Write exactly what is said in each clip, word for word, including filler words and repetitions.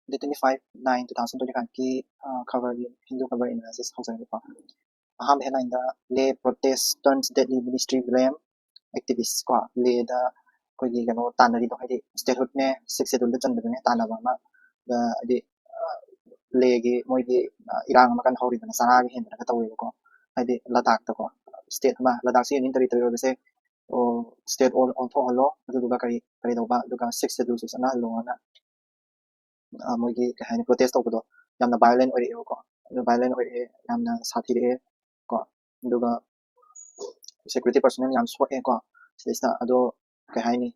Day twenty five nine two thousand twenty five ꯀꯤ ꯈꯕꯔꯒꯤ ꯍꯤꯟꯗꯨ ꯈꯕꯔ analysis ꯍꯧꯖꯔꯒꯦꯀꯣ꯫ ꯑꯍꯥꯟꯕ ꯍꯦꯗꯂꯥꯏꯟꯗ Leh protest turns deadly, ministry blame activists ꯀꯣ꯫ ꯂꯦꯗ ꯑꯩꯈꯣꯏꯒꯤ ꯀꯩꯅꯣ ꯇꯥꯟꯅꯔꯤꯗꯣ, ꯍꯥꯏꯗꯤ ꯁ꯭ꯇꯦꯠꯍꯨꯠꯅꯦ ꯁꯤꯛꯁ ꯁꯦꯗꯨꯜꯗ ꯆꯟꯕꯗꯨꯅꯦ ꯇꯥꯟꯅꯕ ꯑꯃ, ꯍꯥꯏꯗꯤ ꯂꯦꯒꯤ ꯃꯣꯏꯒꯤ ꯏꯔꯥꯡ ꯑꯃ ꯀꯟꯅ ꯍꯧꯔꯤꯗꯅ, ꯆꯔꯥꯒ ꯍꯦꯟꯗꯅꯒ ꯇꯧꯋꯦꯕꯀꯣ꯫ ꯍꯥꯏꯗꯤ ꯂꯗꯥꯛꯇꯀꯣ, ꯁ꯭ꯇꯦꯠ ꯑꯃ, ꯂꯗꯥꯛꯁꯤ ꯌꯨꯅꯤꯌꯟ ꯇꯦꯔꯤꯇꯣꯔꯤ ꯑꯣꯏꯕꯁꯦ ꯁ꯭ꯇꯦꯠ ꯑꯣꯟꯊꯣꯛꯍꯜꯂꯣ, ꯑꯗꯨꯗꯨꯒ ꯀꯔꯤ ꯀꯔꯤ ꯇꯧꯕ, ꯑꯗꯨꯒ ꯁꯤꯛꯁ ꯁꯦꯗꯨꯜꯁꯨ ꯆꯠꯅꯍꯜꯂꯣꯅ ꯃꯣꯏꯒꯤ ꯀꯩ ꯍꯥꯏꯅꯤ, ꯄ꯭ꯔꯣꯇꯦꯁ ꯇꯧꯕꯗꯣ ꯌꯥꯝꯅ ꯚꯥꯏꯑꯣꯂꯦꯟ ꯑꯣꯏꯔꯛꯑꯦꯕꯀꯣ꯫ ꯑꯗꯨ ꯚꯥꯏꯑꯣꯂꯦꯟ ꯑꯣꯏꯔꯛꯑꯦ, ꯌꯥꯝꯅ ꯁꯥꯊꯤꯔꯛꯑꯦ ꯀꯣ꯫ ꯑꯗꯨꯒ ꯁꯦꯀ꯭ꯌꯨꯔꯤꯇꯤ ꯄꯔꯁꯣꯅꯦꯜ ꯌꯥꯝ ꯁꯣꯛꯑꯦ ꯀꯣ ꯁꯤꯗꯩꯁꯤꯗ꯫ ꯑꯗꯣ ꯀꯩ ꯍꯥꯏꯅꯤ,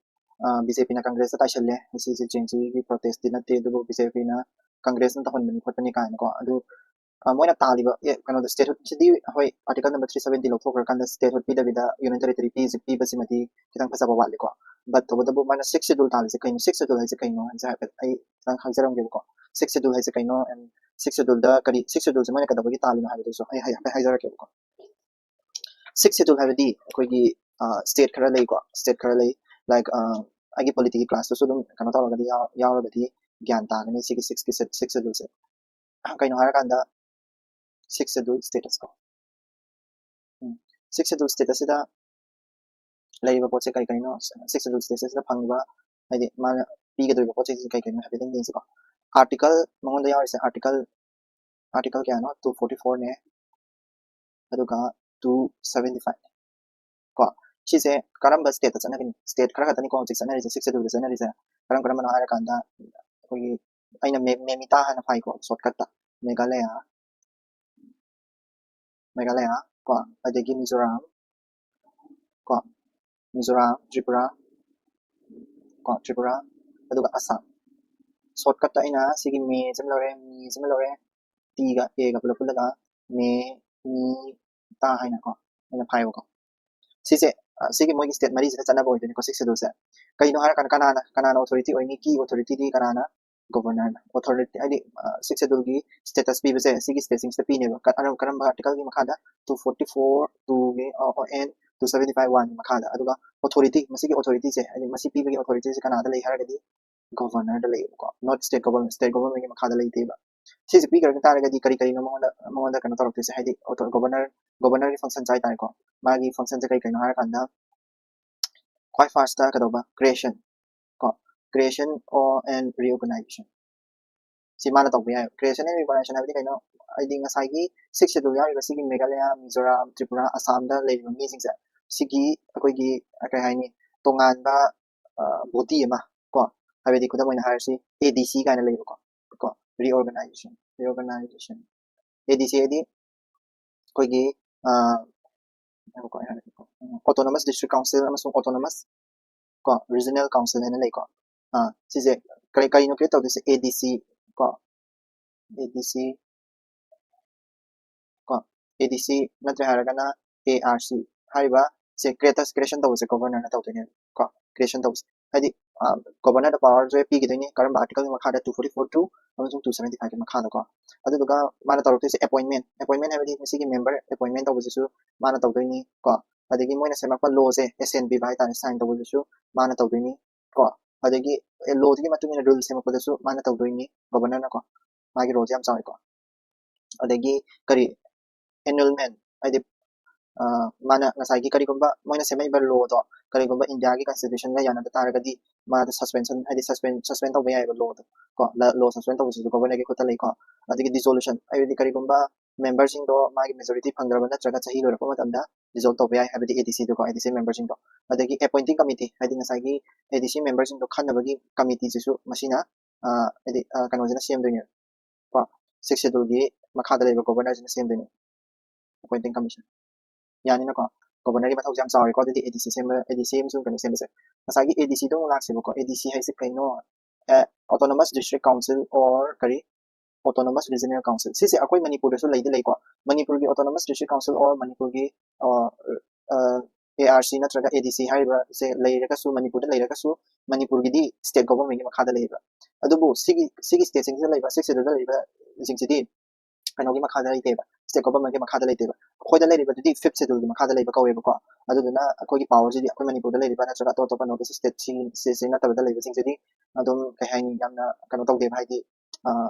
ꯕꯤ ꯖꯦ ꯄꯤꯅ ꯀꯪꯒ꯭ꯔꯦꯁꯇ ꯇꯥꯏꯁꯜꯂꯦ, ꯁꯤꯁꯦ ꯖꯦꯟ ꯖꯤꯒꯤ ꯄ꯭ꯔꯣꯇꯦꯁꯇꯤ ꯅꯠꯇꯦ, ꯑꯗꯨꯕꯨ ꯕꯤ ꯖꯦ ꯄꯤꯅ ꯀꯪꯒ꯭ꯔꯦꯁꯅ ꯇꯧꯍꯟꯕꯅꯤ ꯈꯣꯠꯄꯅꯤ ꯀꯥꯏꯅꯀꯣ꯫ ꯑꯗꯨ ꯃꯣꯏꯅ ꯇꯥꯜꯂꯤꯕ ꯑꯦ ꯀꯩꯅꯣꯗꯣ, ꯁ꯭ꯇꯦꯠꯍꯨꯠꯁꯤꯗꯤ ꯍꯣꯏ, ꯑꯥꯔꯇꯤꯀꯜ ꯅꯝꯕꯔ ꯊ꯭ꯔꯤ ꯁꯕꯦꯟꯇꯤ ꯂꯧꯊꯣꯛꯈ꯭ꯔꯀꯥꯟꯗ ꯁ꯭ꯇꯦꯠꯍꯨꯠ ꯄꯤꯗꯕꯤꯗ ꯌꯨꯅꯤꯌꯟ ꯇꯦꯔꯤꯇꯣꯔꯤ ꯄꯤꯕꯁꯤꯃꯗꯤ ꯈꯤꯇꯪ ꯐꯖꯕ ꯋꯥꯠꯂꯤꯀꯣ꯫ ꯕꯠ ꯇꯧꯕꯇꯕꯨ ꯃꯥꯅ ꯁꯤꯛꯁ ꯁꯦꯗꯨꯜ ꯇꯥꯜꯂꯤꯁꯦ ꯀꯩꯅꯣ, ꯁꯤꯛꯁ ꯁꯦꯗꯨꯜ ꯍꯥꯏꯁꯦ ꯀꯩꯅꯣ ꯍꯥꯏꯁꯦ ꯍꯥꯏꯐꯦꯠ ꯑꯩ ꯈꯤꯇꯪ ꯍꯥꯏꯖꯔꯝꯒꯦꯕꯀꯣ꯫ ꯁꯤꯛꯁ ꯁꯦꯗꯨꯜ ꯍꯥꯏꯁꯦ ꯀꯩꯅꯣ, ꯑꯦꯟ ꯁꯤꯛꯁ ꯁꯦꯗꯨꯜꯗ ꯀꯔꯤ, ꯁꯤꯛꯁ ꯁꯦꯗꯨꯜꯁꯦ ꯃꯣꯏꯅ ꯀꯩꯗꯧꯕꯒꯤ ꯇꯥꯜꯂꯤꯅꯣ ꯍꯥꯏꯕꯗꯨꯁꯨ ꯑꯩ ꯍꯥꯏꯐꯦꯠ ꯍꯥꯏꯖꯔꯛꯀꯦꯕꯀꯣ꯫ ꯁꯤꯛꯁ ꯁꯦꯗꯨꯜ ꯍꯥꯏꯕꯗꯤ ꯑꯩꯈꯣꯏꯒꯤ ꯁ꯭ꯇꯦꯠ ꯈꯔ ꯂꯩꯀꯣ, ꯁ꯭ꯇꯦꯠ ꯈꯔ ꯂꯩ, ꯂꯥꯏꯛ ꯑꯩꯒꯤ ꯄꯣꯂꯤꯇꯤꯒꯤ ꯀ꯭ꯂꯥꯁꯇꯁꯨ ꯑꯗꯨꯝ ꯀꯩꯅꯣ ꯇꯧꯔꯒꯗꯤ ꯌꯥꯎꯔꯒꯗꯤ ꯒ꯭ꯌꯥꯟ ꯇꯥꯒꯅꯤ ꯁꯤꯒꯤ ꯁꯤꯛꯁꯀꯤ, ꯁꯤꯛꯁ ꯁꯦꯗꯨꯜꯁꯦ꯫ ꯀꯩꯅꯣ ꯍꯥꯏꯔꯀꯥꯟꯗ ꯁꯤꯛꯁ ꯁꯦꯗꯨꯜ ꯁ꯭ꯇꯦꯇꯁ ꯀꯣ꯫ ꯁꯤꯛꯁ ꯁꯦꯗꯨꯜ ꯁ꯭ꯇꯦꯇꯁꯁꯤꯗ ꯂꯩꯔꯤꯕ ꯄꯣꯠꯁꯦ ꯀꯔꯤ ꯀꯔꯤꯅꯣ, ꯁꯤꯛꯁ ꯁꯦꯗꯨꯜ ꯁ꯭ꯇꯦꯇꯁꯁꯤꯗ ꯐꯪꯉꯤꯕ, ꯍꯥꯏꯗꯤ ꯃꯥꯅ ꯄꯤꯒꯗꯧꯔꯤꯕ ꯄꯣꯠꯁꯤꯡꯁꯤ ꯀꯔꯤ ꯀꯔꯤꯅꯣ ꯍꯥꯏꯐꯦꯠꯇꯪ ꯌꯦꯡꯁꯤꯀꯣ꯫ ꯑꯥꯔꯇꯤꯀꯜ, ꯃꯉꯣꯟꯗ ꯌꯥꯎꯔꯤꯁꯦ ꯑꯥꯔꯇꯤꯀꯜ, ꯑꯥꯔꯇꯤꯀꯜ ꯀꯌꯥꯅꯣ? ꯇꯨ ꯐꯣꯔꯇꯤ ꯐꯣꯔꯅꯦ, ꯑꯗꯨꯒ ꯇꯨ ꯁꯕꯦꯟꯇꯤ ꯐꯥꯏꯚ ꯀꯣ꯫ ꯁꯤꯁꯦ ꯀꯔꯝꯕ ꯁ꯭ꯇꯦꯠꯇ ꯆꯠꯅꯒꯅꯤ? ꯁ꯭ꯇꯦꯠ ꯈꯔ ꯈꯛꯇꯅꯤꯀꯣ ꯍꯧꯖꯤꯛ ꯆꯠꯅꯔꯤꯁꯦ, ꯁꯤꯛꯁ ꯁꯦꯗꯨꯜꯗ ꯆꯠꯅꯔꯤꯁꯦ꯫ ꯀꯔꯝ ꯀꯔꯝꯕꯅꯣ ꯍꯥꯏꯔꯀꯥꯟꯗ ꯑꯩꯈꯣꯏꯒꯤ, ꯑꯩꯅ ꯃꯦ-, ꯃꯦꯃꯤꯇꯥ ꯍꯥꯏꯅ ꯄꯥꯏꯀꯣ, ꯁꯣꯔꯠꯀꯠꯇ꯫ ꯃꯦꯘꯥꯂꯌꯥ, ꯃꯦꯘꯥꯂꯌꯥ ꯀꯣ, ꯑꯗꯒꯤ ꯃꯤꯖꯣꯔꯥꯝ ꯀꯣ, ꯃꯤꯖꯣꯔꯥꯝ, ꯇ꯭ꯔꯤꯄꯨꯔꯥ ꯀꯣ, ꯇ꯭ꯔꯤꯄꯨꯔꯥ, ꯑꯗꯨꯒ ꯑꯁꯥꯝ꯫ ꯁꯣꯔꯠꯀꯠꯇ ꯑꯩꯅ ꯁꯤꯒꯤ ꯃꯦꯁꯤꯃ ꯂꯧꯔꯦ, ꯃꯤꯁꯤꯃ ꯂꯧꯔꯦ, ꯇꯤꯒ ꯑꯦꯒ ꯄꯨꯂꯞ ꯄꯨꯜꯂꯒ ꯃꯦ, ꯃꯤ, ꯇꯥ ꯍꯥꯏꯅꯀꯣ ꯑꯩꯅ ꯐꯥꯏꯕꯀꯣ꯫ ꯁꯤꯁꯦ, ꯑ, ꯁꯤꯒꯤ ꯃꯣꯏꯒꯤ ꯁ꯭ꯇꯦꯠ ꯃꯔꯤꯁꯤꯗ ꯆꯠꯅꯕ ꯑꯣꯏꯗꯣꯏꯅꯤꯀꯣ ꯁꯤꯛꯁ ꯁꯦꯗꯨꯜꯁꯦ꯫ ꯀꯩꯅꯣ ꯍꯥꯏꯔꯀꯥꯟꯗ ꯀꯅꯥꯅ, ꯀꯅꯥꯅ ꯑꯣꯊꯣꯔꯤꯇꯤ ꯑꯣꯏꯅꯤ? ꯀꯤ ꯑꯣꯊꯣꯔꯤꯇꯤꯗꯤ ꯀꯅꯥꯅ? ꯒꯣꯕꯔꯅꯔꯅ꯫ ꯑꯣꯊꯣꯔꯤꯇꯤ ꯍꯥꯏꯗꯤ ꯁꯤꯛꯁ ꯁꯦꯗꯨꯜꯒꯤ ꯁ꯭ꯇꯦꯇꯁ ꯄꯤꯕꯁꯦ ꯁꯤꯒꯤ ꯁ꯭ꯇꯦꯠꯁꯤꯡꯁꯤꯗ ꯄꯤꯅꯦꯕ꯫ ꯀ-, ꯑꯅꯧ-, ꯀꯔꯝꯕ ꯑꯥꯔꯇꯤꯀꯜꯒꯤ ꯃꯈꯥꯗ? ꯇꯨ ꯐꯣꯔꯇꯤ ꯐꯣꯔ ꯇꯨꯒꯤ, ꯑ, ꯑ, ꯑꯦꯟ ꯇꯨ ꯁꯕꯦꯟꯇꯤ ꯐꯥꯏꯚ ꯋꯥꯟꯒꯤ ꯃꯈꯥꯗ꯫ ꯑꯗꯨꯒ ꯑꯣꯊꯣꯔꯤꯇꯤ, ꯃꯁꯤꯒꯤ ꯑꯣꯊꯣꯔꯤꯇꯤꯁꯦ, ꯍꯥꯏꯗꯤ ꯃꯁꯤ ꯄꯤꯕꯒꯤ ꯑꯣꯊꯣꯔꯤꯇꯤꯁꯦ ꯀꯅꯥꯗ ꯂꯩ ꯍꯥꯏꯔꯒꯗꯤ ꯒꯣꯕꯔꯅꯔꯗ ꯂꯩꯌꯦꯕꯀꯣ, not state government, state governmentꯀꯤ ꯃꯈꯥꯗ ꯂꯩꯇꯦꯕ꯫ ꯁꯤꯁꯦ ꯄꯤꯈ꯭ꯔ ꯇꯥꯔꯒꯗꯤ ꯀꯔꯤ ꯀꯔꯤꯅꯣ ꯃꯉꯣꯟꯗ ꯃꯉꯣꯟꯗ ꯀꯩꯅꯣ ꯇꯧꯔꯛꯇꯣꯏꯁꯦ, ꯍꯥꯏꯗꯤ ꯒꯣꯕꯔꯅꯔ ꯒꯣꯕꯔꯅꯔꯒꯤ ꯐꯪꯁꯟꯁꯦ ꯍꯥꯏꯇꯥꯔꯦꯀꯣ꯫ ꯃꯥꯒꯤ ꯐꯪꯁꯟꯁꯦ ꯀꯔꯤ ꯀꯔꯤꯅꯣ ꯍꯥꯏꯔꯀꯥꯟꯗ, ꯈ꯭ꯋꯥꯏ ꯐꯥꯔꯁꯇ ꯀꯩꯗꯧꯕ, ꯀ꯭ꯔꯤꯌꯦꯁꯟ ꯀꯣ, creation or and reorganization꯫ ꯁꯤ ꯃꯥꯅ ꯇꯧꯕ ꯌꯥꯏ꯫ Creation and reorganization ꯍꯥꯏꯕꯗꯤ ꯀꯩꯅꯣ? ꯍꯥꯏꯗꯤ ꯉꯁꯥꯏꯒꯤ ꯁꯤꯛꯁ ꯁꯦꯗꯨꯜ ꯌꯥꯎꯔꯤꯕ ꯁꯤꯒꯤ ꯃꯦꯘꯥꯂꯌꯥ, ꯃꯤꯖꯣꯔꯥꯝ, ꯇ꯭ꯔꯤꯄꯨꯔꯥ, ꯑꯁꯥꯝꯗ ꯂꯩꯔꯤꯕ ꯃꯤꯁꯤꯡꯁꯦ, ꯁꯤꯒꯤ ꯑꯩꯈꯣꯏꯒꯤ ꯀꯩ ꯍꯥꯏꯅꯤ, ꯇꯣꯉꯥꯟꯕ ꯕꯣꯗꯤ ꯑꯃ ꯀꯣ, ꯍꯥꯏꯕꯗꯤ ꯈꯨꯗꯝ ꯑꯣꯏꯅ ꯍꯥꯏꯔꯁꯤ, ꯑꯦ ꯗꯤ ꯁꯤ ꯀꯥꯏꯅ ꯂꯩꯕꯀꯣ, ꯀꯣ, reorganization, reorganization꯫ ꯑꯦ ꯗꯤ ꯁꯤ ꯍꯥꯏꯗꯤ ꯑꯩꯈꯣꯏꯒꯤ autonomous district council ꯑꯃꯁꯨꯡ autonomous ꯀꯣ, regional council ꯍꯥꯏꯅ ꯂꯩꯀꯣ꯫ ꯁꯤꯁꯦ ꯀꯔꯤ ꯀꯔꯤꯅꯣ ꯀ꯭ꯔꯤꯌꯦꯠ ꯇꯧꯗꯣꯏꯁꯦ? ꯑꯦ ꯗꯤ ꯁꯤ ꯀꯣ, ꯑꯦ ꯗꯤ ꯁꯤ ꯀꯣ, ꯑꯦ ꯗꯤ ꯁꯤ ꯅꯠꯇ꯭ꯔꯦ ꯍꯥꯏꯔꯒꯅ ꯑꯦ ꯑꯥꯔ ꯁꯤ ꯍꯥꯏꯔꯤꯕ ꯁꯦ ꯀ꯭ꯔꯤꯌꯦꯇꯔ ꯀ꯭ꯔꯤꯌꯦꯁꯟ ꯇꯧꯕꯁꯦ ꯒꯣꯕꯔꯅꯔꯅ ꯇꯧꯗꯣꯏꯅꯦ ꯀꯣ, ꯀ꯭ꯔꯤꯌꯦꯁꯟ ꯇꯧꯕꯁꯦ꯫ ꯍꯥꯏꯗꯤ ꯒꯣꯕꯔꯅꯔꯗ ꯄꯋꯥꯔꯁꯦ ꯄꯤꯈꯤꯗꯣꯏꯅꯤ꯫ ꯀꯔꯝꯕ ꯑꯥꯔꯇꯤꯀꯜꯒꯤ ꯃꯈꯥꯗ? Two forty-four two ꯑꯃꯁꯨꯡ two seventy-fiveꯀꯤ ꯃꯈꯥꯗꯀꯣ꯫ ꯑꯗꯨꯗꯨꯒ ꯃꯥꯅ ꯇꯧꯔꯛꯇꯣꯏꯁꯦ ꯑꯦꯄꯣꯏꯟꯃꯦꯟ, ꯑꯦꯄꯣꯏꯟꯃꯦꯟ ꯍꯥꯏꯕꯗꯤ ꯃꯁꯤꯒꯤ ꯃꯦꯝꯕꯔ ꯑꯦꯄꯣꯏꯟꯃꯦꯟ ꯇꯧꯕꯁꯤꯁꯨ ꯃꯥꯅ ꯇꯧꯗꯣꯏꯅꯤ ꯀꯣ꯫ ꯑꯗꯒꯤ ꯃꯣꯏꯅ ꯁꯦꯝꯃꯛꯄ ꯂꯣꯁꯦ ꯑꯦꯁꯦꯟ ꯄꯤꯕ ꯍꯥꯏꯇꯥꯔꯦ, ꯁꯥꯏꯟ ꯇꯧꯕꯗꯨꯁꯨ ꯃꯥꯅ ꯇꯧꯗꯣꯏꯅꯤ ꯀꯣ꯫ ꯑꯗꯒꯤ ꯂꯣꯗꯨꯒꯤ ꯃꯇꯨꯡ ꯏꯟꯅ ꯔꯨꯜ ꯁꯦꯝꯃꯛꯄꯗꯁꯨ ꯃꯥꯅ ꯇꯧꯗꯣꯏꯅꯤ ꯒꯣꯕꯔꯅꯔꯅꯀꯣ꯫ ꯃꯥꯒꯤ ꯔꯣꯜꯁꯦ ꯌꯥꯝ ꯆꯥꯎꯋꯤꯀꯣ꯫ ꯑꯗꯒꯤ ꯀꯔꯤ, ꯑꯦꯅꯨꯜꯃꯦꯟ ꯍꯥꯏꯗꯤ ꯃꯥꯅ ꯉꯁꯥꯏꯒꯤ ꯀꯔꯤꯒꯨꯝꯕ ꯃꯣꯏꯅ ꯁꯦꯝꯃꯛꯏꯕ ꯂꯣꯗꯣ ꯀꯔꯤꯒꯨꯝꯕ ꯏꯟꯗꯤꯌꯥꯒꯤ ꯀꯟꯁꯇꯤꯇ꯭ꯌꯨꯁꯟꯒ ꯌꯥꯅꯗ ꯇꯥꯔꯒꯗꯤ ꯃꯥꯗ ꯁꯁꯄꯦꯟꯁꯟ ꯍꯥꯏꯗꯤ ꯁꯁꯄꯦꯟ ꯁꯁꯄꯦꯟ ꯇꯧꯕ ꯌꯥꯏꯑꯕ ꯂꯣꯗꯣ ꯀꯣ꯫ ꯂꯣ ꯁꯁꯄꯦꯟ ꯇꯧꯕꯁꯤꯁꯨ ꯒꯣꯕꯔꯅꯔꯒꯤ ꯈꯨꯠꯇ ꯂꯩꯀꯣ꯫ ꯑꯗꯒꯤ ꯗꯤꯖꯣꯂꯨꯁꯟ ꯍꯥꯏꯕꯗꯤ ꯀꯔꯤꯒꯨꯝꯕ ꯃꯦꯝꯕꯔꯁꯤꯡꯗꯣ ꯃꯥꯒꯤ ꯃꯦꯖꯣꯔꯤꯇꯤ ꯐꯪꯗ꯭ꯔꯕ ꯅꯠꯇ꯭ꯔꯒ ꯆꯍꯤ ꯂꯣꯏꯔꯛꯄ ꯃꯇꯝꯗ ꯗꯤꯖꯣꯜꯕ ꯇꯧꯕ ꯌꯥꯏ, ꯍꯥꯏꯕꯗꯤ ꯑꯦ ꯗꯤ ꯁꯤꯗꯀꯣ, ꯑꯦ ꯗꯤ ꯁꯤ ꯃꯦꯝꯕꯔꯁꯤꯡꯗꯣ꯫ ꯑꯗꯒꯤ ꯑꯦꯄꯣꯏꯟꯇꯤꯡ ꯀꯃꯤꯇꯤ ꯍꯥꯏꯗꯤ ꯉꯁꯥꯏꯒꯤ ꯑꯦ ꯗꯤ ꯁꯤ ꯃꯦꯝꯕꯔꯁꯤꯡꯗꯣ ꯈꯟꯅꯕꯒꯤ ꯀꯃꯤꯇꯤꯁꯤꯁꯨ ꯃꯁꯤꯅ ꯍꯥꯏꯗꯤ ꯀꯩꯅꯣꯁꯤꯅ ꯁꯦꯝꯗꯣꯏꯅꯦꯕ ꯀꯣ, ꯁꯤꯛꯁ ꯁꯦꯗꯨꯜꯒꯤ ꯃꯈꯥꯗ ꯂꯩꯕ ꯒꯣꯕꯔꯅꯔꯁꯤꯅ ꯁꯦꯝꯗꯣꯏꯅꯦ, ꯑꯦꯄꯣꯏꯟꯇꯤꯡ ꯀꯃꯤꯁꯟ꯫ ꯌꯥꯅꯤꯅꯀꯣ, ꯒꯣꯕꯔꯅꯔꯒꯤ ꯃꯊꯧꯁꯦ ꯌꯥꯝ ꯆꯥꯎꯔꯦꯀꯣ꯫ ꯑꯗꯨꯗꯤ ꯑꯦ ꯗꯤ ꯁꯤ ꯁꯦꯝꯕ, ꯑꯦ ꯗꯤ ꯁꯤ ꯑꯃꯁꯨꯡ ꯀꯩꯅꯣ ꯁꯦꯝꯕꯁꯦ꯫ ꯉꯁꯥꯏꯒꯤ ꯑꯦ ꯗꯤ ꯁꯤꯗꯣ ꯑꯃꯨꯛ ꯂꯥꯛꯁꯦꯕꯀꯣ꯫ ꯑꯦ ꯗꯤ ꯁꯤ ꯍꯥꯏꯁꯦ ꯀꯩꯅꯣ? Autonomous District Council or ꯀꯔꯤ, Autonomous Regional Council꯫ ꯁꯤꯁꯦ ꯑꯩꯈꯣꯏ ꯃꯅꯤꯄꯨꯔꯗꯁꯨ ꯂꯩꯗꯤ ꯂꯩꯀꯣ꯫ ꯃꯅꯤꯄꯨꯔꯒꯤ Autonomous District Council or ꯃꯅꯤꯄꯨꯔꯒꯤ ꯑꯦ ꯑꯥꯔ ꯁꯤ ꯅꯠꯇ꯭ꯔꯒ ꯑꯦ ꯗꯤ ꯁꯤ ꯍꯥꯏꯔꯤꯕꯁꯦ ꯂꯩꯔꯒꯁꯨ, ꯃꯅꯤꯄꯨꯔꯗ ꯂꯩꯔꯒꯁꯨ, ꯃꯅꯤꯄꯨꯔꯒꯤꯗꯤ ꯁ꯭ꯇꯦꯠ ꯒꯣꯕꯔꯃꯦꯟꯒꯤ ꯃꯈꯥꯗ ꯂꯩꯌꯦꯕ꯫ ꯑꯗꯨꯕꯨ ꯁꯤꯒꯤ ꯁꯤꯒꯤ ꯁ꯭ꯇꯦꯠꯁꯤꯡꯁꯤꯗ ꯂꯩꯕ, ꯁꯤꯛꯁ ꯁꯦꯗꯨꯜꯗ ꯂꯩꯕꯁꯤꯡꯁꯤꯗꯤ ꯀꯩꯅꯣꯒꯤ ꯃꯈꯥꯗ ꯂꯩꯇꯦꯕ, state government ꯀꯤ ꯃꯈꯥꯗ ꯂꯩꯇꯦꯕ꯫ ꯑꯩꯈꯣꯏꯗ ꯂꯩꯔꯤꯕꯗꯨꯗꯤ fifth schedule ꯒꯤ ꯃꯈꯥꯗ ꯂꯩꯕ ꯀꯧꯋꯦꯕꯀꯣ꯫ ꯑꯗꯨꯗꯨꯅ ꯑꯩꯈꯣꯏꯒꯤ power ꯁꯤꯗꯤ ꯑꯩꯈꯣꯏ ꯃꯅꯤꯄꯨꯔꯗ ꯂꯩꯔꯤꯕ ꯅꯠꯇ꯭ꯔꯒ ꯑꯇꯣꯞ ꯑꯇꯣꯞꯄ North East state ꯁꯤ, state ꯁꯤ ꯅꯠꯇꯕꯗ ꯂꯩꯕꯁꯤꯡꯁꯤꯗꯤ ꯑꯗꯨꯝ ꯀꯩ ꯍꯥꯏꯅꯤ, ꯌꯥꯝꯅ ꯀꯩꯅꯣ ꯇꯧꯗꯦꯕ, ꯍꯥꯏꯗꯤ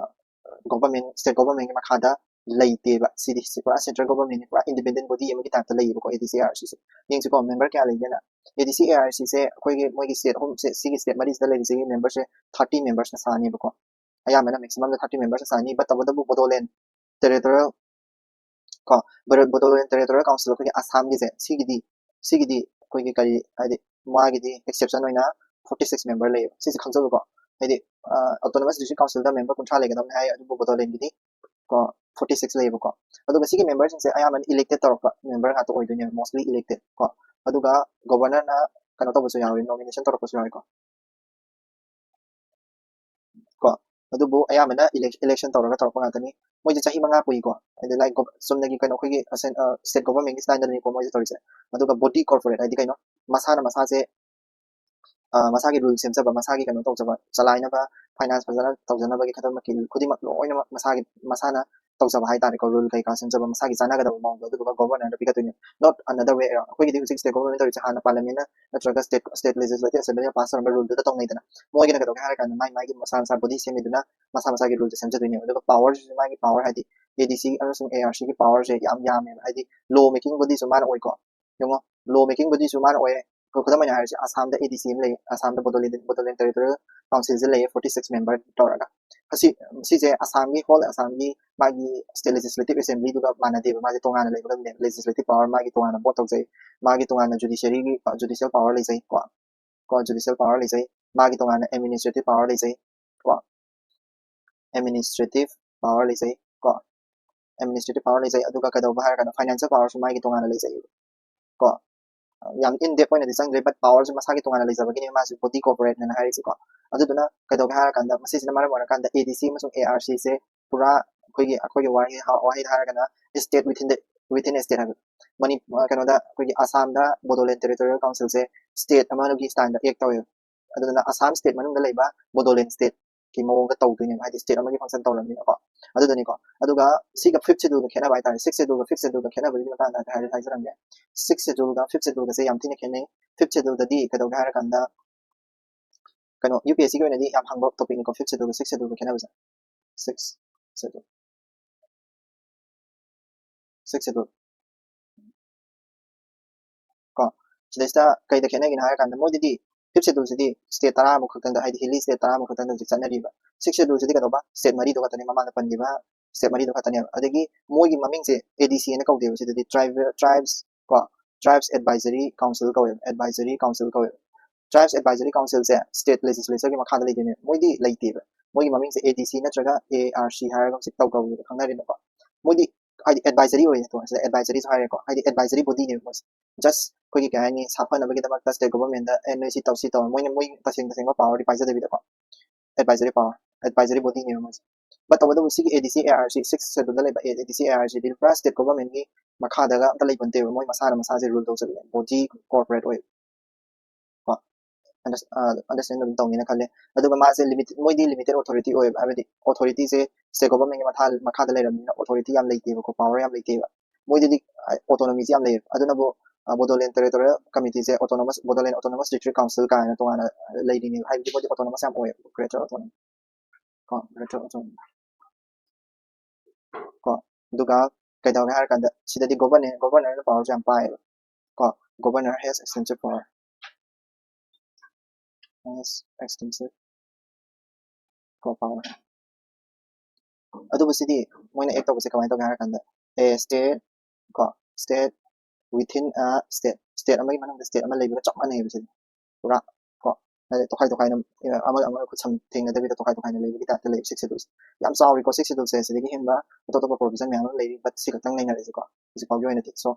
government, state government ꯀꯤ ꯃꯈꯥꯗ ꯂꯩꯇꯦꯕ꯫ ꯁꯤꯗꯤ ꯁꯤ ꯄꯨꯔꯥ central government ꯅꯤ, ꯄꯨꯔꯥ independent body ꯑꯃꯒꯤ type ꯇ ꯂꯩꯌꯦꯕꯀꯣ A D C A R C say. ꯌꯦꯡꯁꯤꯀꯣ, member ꯀꯌꯥ ꯂꯩꯒꯦꯅ꯫ A D C A R C ꯁꯦ ꯑꯩꯈꯣꯏꯒꯤ ꯃꯣꯏꯒꯤ state ꯑꯍꯨꯝꯁꯦ, ꯁꯤꯒꯤ state ꯃꯔꯤꯁꯤꯗ ꯂꯩꯔꯤꯁꯤꯒꯤ member ꯁꯦ thirty members ꯅ ꯁꯥꯅꯦꯕꯀꯣ꯫ ꯑꯌꯥꯝꯕꯅ maximum ꯗ thirty members ꯅ ꯁꯥꯅꯤ, but ꯇꯧꯕꯇꯕꯨ Bodoland Territorial ꯀꯣ, Bodoland Territorial Council ꯑꯩꯈꯣꯏꯒꯤ ꯑꯁꯥꯝꯒꯤꯁꯦ, ꯁꯤꯒꯤꯗꯤ, ꯁꯤꯒꯤꯗꯤ ꯑꯩꯈꯣꯏꯒꯤ ꯀꯔꯤ ꯍꯥꯏꯗꯤ, ꯃꯥꯒꯤꯗꯤ exception ꯑꯣꯏꯅ forty six member ꯂꯩꯌꯦꯕ꯫ ꯁꯤꯁꯦ ꯈꯪꯖꯕꯀꯣ, ꯍꯥꯏꯗꯤ autonomous district council ꯗ member ꯀꯨꯟꯊ꯭ꯔꯥ ꯂꯩꯒꯗꯕꯅꯤ ꯍꯥꯏ, ꯑꯗꯨꯕꯨ Bodoland ꯒꯤꯗꯤ ꯀꯣ forty six ꯂꯩꯌꯦꯕꯀꯣ꯫ ꯑꯗꯨꯒ ꯁꯤꯒꯤ member ꯁꯤꯡꯁꯦ ꯑꯌꯥꯝꯕꯅ elected ꯇꯧꯔꯛꯄ member ꯉꯥꯛꯇ ꯑꯣꯏꯗꯣꯏꯅꯦꯕ, mostly elected ꯀꯣ꯫ ꯑꯗꯨꯒ governor ꯅ ꯀꯩꯅꯣ ꯇꯧꯕꯁꯨ ꯌꯥꯎꯋꯤ, nomination ꯇꯧꯔꯛꯄꯁꯨ ꯌꯥꯎꯋꯤꯀꯣ꯫ ꯀꯣ, ꯑꯗꯨꯕꯨ ꯑꯌꯥꯝꯕꯅ election ꯇꯧꯔꯒ ꯇꯧꯔꯛꯄ ꯉꯥꯛꯇꯅꯤ꯫ ꯃꯣꯏꯁꯦ ꯆꯍꯤ ꯃꯉꯥ ꯄꯨꯏꯀꯣ꯫ ꯍꯥꯏꯗꯤ like ꯆꯨꯝꯅꯒꯤ ꯀꯩꯅꯣ ꯑꯩꯈꯣꯏꯒꯤ state government ꯀꯤ style ꯗꯅꯤꯀꯣ ꯃꯣꯏꯁꯦ ꯇꯧꯔꯤꯁꯦ꯫ ꯑꯗꯨꯒ body corporate ꯍꯥꯏꯗꯤ ꯀꯩꯅꯣ, ꯃꯁꯥꯅ ꯃꯁꯥꯁꯦ ꯃꯁꯥꯒꯤ rule ꯁꯦꯝꯖꯕ, ꯃꯁꯥꯒꯤ ꯀꯩꯅꯣ ꯇꯧꯖꯕ, ꯆꯂꯥꯏꯅꯕ, finance ꯐꯖꯅ ꯇꯧꯖꯅꯕꯒꯤ ꯈꯨꯗꯤꯡꯃꯛ, ꯈꯨꯗꯤꯡꯃꯛ ꯂꯣꯏꯅꯃꯛ ꯃꯁꯥꯒꯤ, ꯃꯁꯥꯅ ꯇꯧꯖꯕ ꯍꯥꯏꯇꯥꯔꯦꯀꯣ꯫ Rule ꯀꯩꯀꯥ ꯁꯦꯝꯖꯕ ꯃꯁꯥꯒꯤ ꯆꯥꯟꯅꯒꯗꯕ ꯃꯑꯣꯡꯗ, ꯑꯗꯨꯗꯨꯒ governor the ꯄꯤꯈꯠꯇꯣꯏꯅꯦ, not another way around꯫ ꯑꯩꯈꯣꯏꯒꯤꯗꯤ ꯍꯧꯖꯤꯛ state government ꯇꯧꯔꯤꯁꯦ ꯍꯥꯟꯅ parliament ꯅ ꯅꯠꯇ꯭ꯔꯒ state, state legislative assembly ꯅ pass ꯇꯧꯔꯝꯕ rule ꯗꯨꯗ ꯇꯧꯅꯩꯗꯅ꯫ ꯃꯣꯏꯒꯤꯅ ꯀꯩꯗꯧꯒꯦ ꯍꯥꯏꯔ ꯀꯥꯟꯗ ꯃꯥꯏ ꯃꯥꯏꯒꯤ ꯃꯁꯥ ꯃꯁꯥ body ꯁꯦꯝꯃꯤꯗꯨꯅ ꯃꯁꯥ ꯃꯁꯥꯒꯤ rule ꯁꯦ ꯁꯦꯝꯖꯗꯣꯏꯅꯦꯕ꯫ ꯑꯗꯨꯒ power ꯁꯤꯁꯨ ꯃꯥꯒꯤ power ꯍꯥꯏꯗꯤ A D C ꯑꯃꯁꯨꯡ A R C ꯒꯤ power ꯁꯦ ꯌꯥꯝ ꯌꯥꯝꯃꯦꯕ꯫ ꯍꯥꯏꯗꯤ law making body ꯁꯨ ꯃꯥꯅ ꯑꯣꯏꯀꯣ꯫ ꯌꯦꯡꯉꯣ, law making body ꯁꯨ ꯃꯥꯅ ꯑꯣꯏꯌꯦ꯫ ꯈꯨꯗꯝ ꯑꯣꯏꯅ ꯍꯥꯏꯔꯁꯦ, ꯑꯁꯥꯝꯗ A D C ꯑꯃ ꯂꯩ, ꯑꯁꯥꯝꯗ Bodoland, Bodoland Territorial Council ꯁꯦ ꯂꯩꯌꯦ, forty six member ꯇꯧꯔꯒ꯫ ꯑꯁꯤ, ꯁꯤꯁꯦ ꯑꯁꯥꯝꯒꯤ, whole ꯑꯁꯥꯝꯒꯤ ꯃꯥꯒꯤ state legislative assembly ꯗꯨꯒ ꯃꯥꯟꯅꯗꯦꯕ꯫ ꯃꯥꯁꯦ ꯇꯣꯉꯥꯟꯅ ꯂꯩꯒꯗꯕꯅꯦ꯫ Legislative power ꯃꯥꯒꯤ ꯇꯣꯉꯥꯟꯅ vote ꯇꯧꯖꯩ, ꯃꯥꯒꯤ ꯇꯣꯉꯥꯟꯅ judiciary ꯒꯤ, judicial power ꯂꯩꯖꯩ ꯀꯣ, ꯀꯣ judicial power ꯂꯩꯖꯩ, ꯃꯥꯒꯤ ꯇꯣꯉꯥꯟꯅ administrative power ꯂꯩꯖꯩ ꯀꯣ꯫ Administrative power ꯂꯩꯖꯩ ꯀꯣ꯫ Administrative power ꯂꯩꯖꯩ꯫ ꯑꯗꯨꯒ ꯀꯩꯗꯧꯕ ꯍꯥꯏꯔꯒꯅ financial power ꯁꯨ ꯃꯥꯒꯤ ꯇꯣꯉꯥꯟꯅ ꯂꯩꯖꯩꯕ ꯀꯣ꯫ ꯌꯥꯝ in depth ꯑꯣꯏꯅꯗꯤ ꯆꯪꯗ꯭ꯔꯦ, but power ꯁꯦ ꯃꯁꯥꯒꯤ ꯇꯣꯉꯥꯟꯅ ꯂꯩꯖꯕꯒꯤꯅꯦ ꯃꯥꯁꯦ body corporate ꯅ ꯍꯥꯏꯔꯤꯁꯦꯀꯣ꯫ ꯑꯗꯨꯗꯨꯅ ꯀꯩꯗꯧꯒꯦ ꯍꯥꯏꯔꯀꯥꯟꯗ, ꯃꯁꯤꯁꯤꯅ ꯃꯔꯝ ꯑꯣꯏꯔꯀꯥꯟꯗ A D C ꯑꯃꯁꯨꯡ A R C ꯁꯦ ꯄꯨꯔꯥ ꯑꯩꯈꯣꯏꯒꯤ, ꯑꯩꯈꯣꯏꯒꯤ ꯋꯥꯍꯩ, ꯋꯥꯍꯩꯗ ꯍꯥꯏꯔꯒꯅ state within the, within a state ꯍꯥꯏꯕ꯫ ꯃꯅꯤ-, ꯀꯩꯅꯣꯗ ꯑꯩꯈꯣꯏꯒꯤ ꯑꯁꯥꯝꯗ Bodoland Territorial Council ꯁꯦ state ꯑꯃꯒꯤ style ꯗ act ꯇꯧꯋꯦꯕ꯫ ꯑꯗꯨꯗꯨꯅ ꯑꯁꯥꯝ state ꯃꯅꯨꯡꯗ ꯂꯩꯕ Bodoland state ꯀꯤ ꯃꯑꯣꯡꯗ ꯇꯧꯗꯣꯏꯅꯦꯕ, ꯍꯥꯏꯗꯤ state ꯑꯃꯒꯤ function ꯇꯧꯔꯕꯅꯤꯅꯀꯣ꯫ ꯑꯗꯨꯗꯨꯅꯤꯀꯣ꯫ ꯑꯗꯨꯒ ꯁꯤꯒ fifth schedule ꯒ ꯈꯦꯠꯅꯕ ꯍꯥꯏꯇꯥꯔꯦ, sixth schedule ꯒ fifth schedule ꯒ ꯈꯦꯠꯅꯕꯒꯤ ꯃꯇꯥꯡꯗ ꯍꯥꯏꯐꯦꯠ ꯍꯥꯏꯖꯔꯝꯒꯦ꯫ Sixth schedule ꯒ fifth schedule ꯒꯁꯦ ꯌꯥꯝ ꯊꯤꯅ ꯈꯦꯠꯅꯩ꯫ Fifth schedule ꯗꯗꯤ ꯀꯩꯗꯧꯒꯦ ꯍꯥꯏꯔꯀꯥꯟꯗ, ꯀꯩꯅꯣ, UPSC ꯒꯤ ꯑꯣꯏꯅꯗꯤ ꯌꯥꯝ ꯍꯪꯕ topic ꯅꯤꯀꯣ, fifth schedule ꯒ sixth schedule ꯒ ꯈꯦꯠꯅꯕꯁꯦ꯫ Sixth schedule, sixth schedule ꯀꯣ꯫ ꯁꯤꯗꯩꯁꯤꯗ ꯀꯩꯗ ꯈꯦꯠꯅꯒꯦꯅ ꯍꯥꯏꯔꯀꯥꯟꯗ, ꯃꯣꯏꯗꯗꯤ fifth schedule ꯁꯤꯗꯤ state ꯇꯔꯥꯃꯨꯛ ꯈꯛꯇꯪꯗ, ꯍꯥꯏꯗꯤ hilly state ꯇꯔꯥꯃꯨꯛ ꯈꯛꯇꯪꯗ ꯍꯧꯖꯤꯛ ꯆꯠꯅꯔꯤꯕ꯫ Sixth schedule ꯁꯤꯗꯤ ꯀꯩꯗꯧꯕ, state ꯃꯔꯤꯗꯣ ꯈꯛꯇꯅꯦ, ꯃꯃꯥꯡꯗ ꯄꯟꯈꯤꯕ state ꯃꯔꯤꯗꯣ ꯈꯛꯇꯅꯦꯕ꯫ ꯑꯗꯒꯤ ꯃꯣꯏꯒꯤ ꯃꯃꯤꯡꯁꯦ ADC ꯍꯥꯏꯅ ꯀꯧꯗꯦꯕ, ꯁꯤꯗꯗꯤ tribal, tribes ꯀꯣ, Tribes Advisory Council ꯀꯧꯋꯦꯕ, Advisory Council ꯀꯧꯋꯦꯕ꯫ Tribes Advisory Council ꯁꯦ state legislature ꯒꯤ ꯃꯈꯥꯗ ꯂꯩꯗꯣꯏꯅꯦ, ꯃꯣꯏꯗꯤ ꯂꯩꯇꯦꯕ꯫ ꯃꯣꯏꯒꯤ ꯃꯃꯤꯡꯁꯦ ADC ꯅꯠꯇ꯭ꯔꯒ ARC ꯍꯥꯏꯔꯒ ꯍꯧꯖꯤꯛ ꯇꯧ ꯀꯧꯕꯗ ꯈꯪꯅꯔꯦꯕꯀꯣ꯫ ꯃꯣꯏꯗꯤ ꯍꯥꯏꯗꯤ advisory ꯑꯣꯏꯅ ꯇꯣꯉꯥꯟꯅ ꯁꯤꯗ advisory ꯁꯨ ꯍꯥꯏꯔꯦꯀꯣ, ꯍꯥꯏꯗꯤ advisory body ꯅꯦꯕ ꯃꯣꯏꯁꯦ꯫ Just ꯑꯩꯈꯣꯏꯒꯤ ꯀꯩ ꯍꯥꯏꯅꯤ, ꯁꯥꯐꯅꯕꯒꯤꯗꯃꯛꯇ state government ꯗ ꯑꯦ ꯅꯣꯏ ꯁꯤ ꯇꯧ ꯁꯤ ꯇꯧ, ꯃꯣꯏꯅ ꯃꯣꯏ ꯇꯁꯦꯡ ꯇꯁꯦꯡꯕ power ꯗꯤ ꯄꯥꯏꯖꯗꯕꯤꯗꯀꯣ, advisory power, advisory body ꯅꯦꯕ ꯃꯣꯏꯁꯦ꯫ But ꯇꯧꯕꯇꯕꯨ ꯁꯤꯒꯤ ADC ARC, sixth schedule ꯗ ꯂꯩꯕ ADC ARC ꯗꯤ ꯄꯨꯔꯥ state government ꯒꯤ ꯃꯈꯥꯗꯒ ꯑꯝꯇ ꯂꯩꯄꯣꯟꯇꯦꯕ, ꯃꯣꯏ ꯃꯁꯥꯅ ꯃꯁꯥꯁꯦ rule ꯇꯧꯖꯕꯅꯦ, body corporate ꯑꯣꯏꯕ꯫ ꯀꯣ, understand ꯑꯗꯨꯝ ꯇꯧꯅꯤꯅ ꯈꯜꯂꯦ꯫ ꯑꯗꯨꯒ ꯃꯥꯁꯦ limited, ꯃꯣꯏꯗꯤ limited authority ꯑꯣꯏꯌꯦꯕ, ꯍꯥꯏꯕꯗꯤ authority ꯁꯦ state government ꯒꯤ ꯃꯈꯥ, ꯃꯈꯥꯗ ꯂꯩꯔꯕꯅꯤꯅ authority ꯌꯥꯝ ꯂꯩꯇꯦꯕꯀꯣ, power ꯌꯥꯝ ꯂꯩꯇꯦꯕ꯫ ꯃꯣꯏꯗꯗꯤ autonomy ꯁꯦ ꯌꯥꯝ ꯂꯩꯌꯦꯕ꯫ ꯑꯗꯨꯅꯕꯨ Bodoland Territorial Committee ꯁꯦ autonomous, Bodoland Autonomous District Council ꯀꯥꯏꯅ ꯇꯣꯉꯥꯟꯅ ꯂꯩꯔꯤꯅꯦꯕ, ꯍꯥꯏꯕꯗꯤ ꯃꯣꯏꯗꯤ autonomous ꯌꯥꯝ ꯑꯣꯏꯌꯦꯕ, greater autonomy ꯀꯣ, greater autonomy ꯀꯣ꯫ ꯑꯗꯨꯒ ꯀꯩꯗꯧꯔꯦ ꯍꯥꯏꯔꯀꯥꯟꯗ ꯁꯤꯗꯗꯤ governor, governor ꯅ power ꯁꯦ ꯌꯥꯝ ꯄꯥꯏꯌꯦꯕ ꯀꯣ, governor has extensive power, has extensive ꯀꯣ, power꯫ ꯑꯗꯨꯕꯨ ꯁꯤꯗꯤ ꯃꯣꯏꯅ act ꯇꯧꯕꯁꯦ ꯀꯃꯥꯏꯅ ꯇꯧꯒꯦ ꯍꯥꯏꯔꯀꯥꯟꯗ, a state ꯀꯣ, state within a state, state ꯑꯃꯒꯤ ꯃꯅꯨꯡꯗ state ꯑꯃ ꯂꯩꯕꯒ ꯆꯞ ꯃꯥꯟꯅꯩꯕ ꯁꯤꯗꯤ ꯄꯨꯔꯥ ꯀꯣ꯫ ꯍꯥꯏꯗꯤ ꯇꯣꯈꯥꯏ ꯇꯣꯈꯥꯏꯅ, ꯑꯃ ꯑꯃ ꯈꯨꯠꯁꯝ ꯊꯦꯡꯅꯗꯕꯤꯗ ꯇꯣꯈꯥꯏ ꯇꯣꯈꯥꯏꯅ ꯂꯩꯕꯒꯤ type ꯇ ꯂꯩꯕ sixth schedule ꯁꯦ꯫ ꯌꯥꯝ ꯆꯥꯎꯔꯤꯀꯣ sixth schedule ꯁꯦ, ꯁꯤꯗꯒꯤ ꯍꯦꯟꯕ ꯑꯇꯣꯞ ꯑꯇꯣꯞꯄ provision ꯃꯌꯥꯝ ꯑꯃ ꯂꯩꯔꯤ, but ꯁꯤ ꯈꯛꯇꯪ ꯅꯩꯅꯔꯁꯤꯀꯣ ꯍꯧꯖꯤꯛ ꯐꯥꯎꯒꯤ ꯑꯣꯏꯅꯗꯤ꯫ So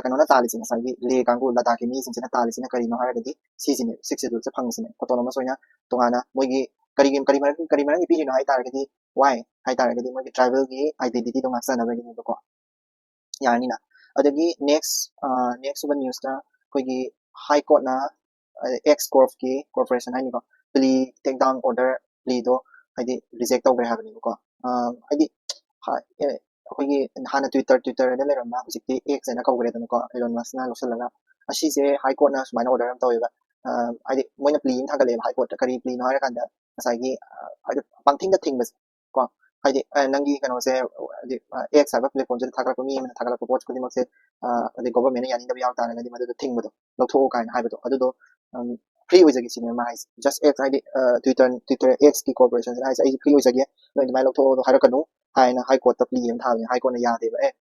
ꯀꯩꯅꯣꯅ ꯇꯥꯜꯂꯤꯁꯦ, ꯉꯁꯥꯏꯒꯤ ꯂꯦ ꯀꯥꯡꯕꯨ, ꯂꯗꯥꯈꯀꯤ ꯃꯤꯁꯤꯡꯁꯤꯅ ꯇꯥꯜꯂꯤꯁꯤꯅ ꯀꯔꯤꯅꯣ ꯍꯥꯏꯔꯒꯗꯤ ꯁꯤꯁꯤꯅꯦ, sixth schedule ꯁꯦ ꯐꯪꯉꯤꯁꯤꯅꯦ, autonomous ꯑꯣꯏꯅ ꯇꯣꯉꯥꯟꯅ ꯃꯣꯏꯒꯤ ꯀꯔꯤꯒꯤ, ꯀꯔꯤ ꯃꯔꯝ, ꯀꯔꯤ ꯃꯔꯝꯒꯤ ꯄꯤꯔꯤꯅꯣ ꯍꯥꯏ ꯇꯥꯔꯒꯗꯤ, why ꯍꯥꯏ ꯇꯥꯔꯒꯗꯤ ꯃꯣꯏꯒꯤ tribal ꯒꯤ identity ꯗꯣ ꯉꯥꯛꯆꯅꯕꯒꯤꯅꯦꯕꯀꯣ꯫ ꯌꯥꯔꯅꯤꯅ꯫ ꯑꯗꯒꯤ next, next ꯑꯣꯏꯕ news ꯇ ꯑꯩꯈꯣꯏꯒꯤ High Court ꯅ, ex corp ꯀꯤ, corporation ꯍꯥꯏꯅꯤꯀꯣ, plea takedown order ꯄ꯭ꯂꯤꯗꯣ ꯍꯥꯏꯗꯤ ꯔꯤꯖꯦꯛ ꯇꯧꯈ꯭ꯔꯦ ꯍꯥꯏꯕꯅꯦꯕꯀꯣ꯫ ꯍꯥꯏꯗꯤ ꯑꯩꯈꯣꯏꯒꯤ ꯍꯥꯟꯅ ꯇ꯭ꯋꯤꯇꯔ ꯇ꯭ꯋꯤꯇꯔ ꯍꯥꯏꯅ ꯂꯩꯔꯝꯕ, ꯍꯧꯖꯤꯛꯇꯤ ꯑꯦꯛꯁ ꯍꯥꯏꯅ ꯀꯧꯈ꯭ꯔꯦꯗꯅꯀꯣ, ꯏꯂꯣꯟ ꯃꯁꯅ ꯂꯧꯁꯤꯜꯂꯒ꯫ ꯑꯁꯤꯁꯦ ꯍꯥꯏ ꯀꯣꯔꯠꯅ ꯁꯨꯃꯥꯏꯅ ꯑꯣꯔꯗꯔ ꯑꯃ ꯇꯧꯋꯦꯕ꯫ ꯍꯥꯏꯗꯤ ꯃꯣꯏꯅ ꯄ꯭ꯂꯤ ꯑꯃ ꯊꯥꯡꯒꯠꯂꯛꯑꯦꯕ ꯍꯥꯏ ꯀꯣꯔꯠꯇ꯫ ꯀꯔꯤ ꯄ꯭ꯂꯤꯅꯣ ꯍꯥꯏꯔꯀꯥꯟꯗ ꯉꯁꯥꯏꯒꯤ ꯍꯥꯏꯗꯤ ꯄꯪꯊꯤꯡꯗ ꯊꯤꯡꯕꯁꯦ ꯀꯣ꯫ ꯍꯥꯏꯗꯤ ꯅꯪꯒꯤ ꯀꯩꯅꯣꯁꯦ, ꯍꯥꯏꯗꯤ ꯑꯦꯛꯁ ꯍꯥꯏꯕ ꯄ꯭ꯂꯦꯠꯐꯣꯝꯁꯤꯗ ꯊꯥꯒꯠꯂꯛꯄ ꯃꯤ ꯑꯃꯅ ꯊꯥꯒꯠꯂꯛꯄ ꯄꯣꯠ ꯈꯨꯗꯤꯡꯃꯛꯁꯦ ꯍꯥꯏꯗꯤ ꯒꯣꯕꯔꯃꯦꯟꯅ ꯌꯥꯅꯤꯡꯗꯕ ꯌꯥꯎ ꯇꯥꯔꯒꯗꯤ ꯃꯗꯨꯗꯣ ꯊꯤꯡꯕꯗꯣ, ꯂꯧꯊꯣꯛꯑꯣ ꯀꯥꯏꯅ ꯍꯥꯏꯕꯗꯣ, ꯑꯗꯨꯗꯣ ꯐ꯭ꯔꯤ ꯑꯣꯏꯖꯒꯦ ꯁꯤꯅꯦ ꯃꯥ ꯍꯥꯏꯁꯦ꯫ ꯖꯁ ꯑꯦꯛꯁ ꯍꯥꯏꯗꯤ ꯇ꯭ꯋꯤꯇꯔ ꯇ꯭ꯋꯤꯇꯔ ꯑꯦꯛꯁꯀꯤ ꯀꯣꯔꯄꯣꯔꯦꯁꯟꯁꯤꯅ ꯍꯥꯏꯁꯦ, "ꯑꯩꯁꯦ ꯐ꯭ꯔꯤ ꯑꯣꯏꯖꯒꯦ, ꯅꯣꯏ ꯑꯗꯨꯃꯥꯏꯅ ꯂꯧꯊꯣꯛꯑꯣ ꯍꯥꯏꯔꯛꯀꯅꯨ" ꯍꯥꯏꯅ ꯍꯥꯏ ꯀꯣꯔꯠꯇ ꯄ꯭ꯂꯤ ꯑꯃ ꯊꯥꯕꯅꯦ꯫ ꯍꯥꯏ ꯀꯣꯔꯠꯅ ꯌꯥꯗꯦꯕ꯫ "ꯑꯦ,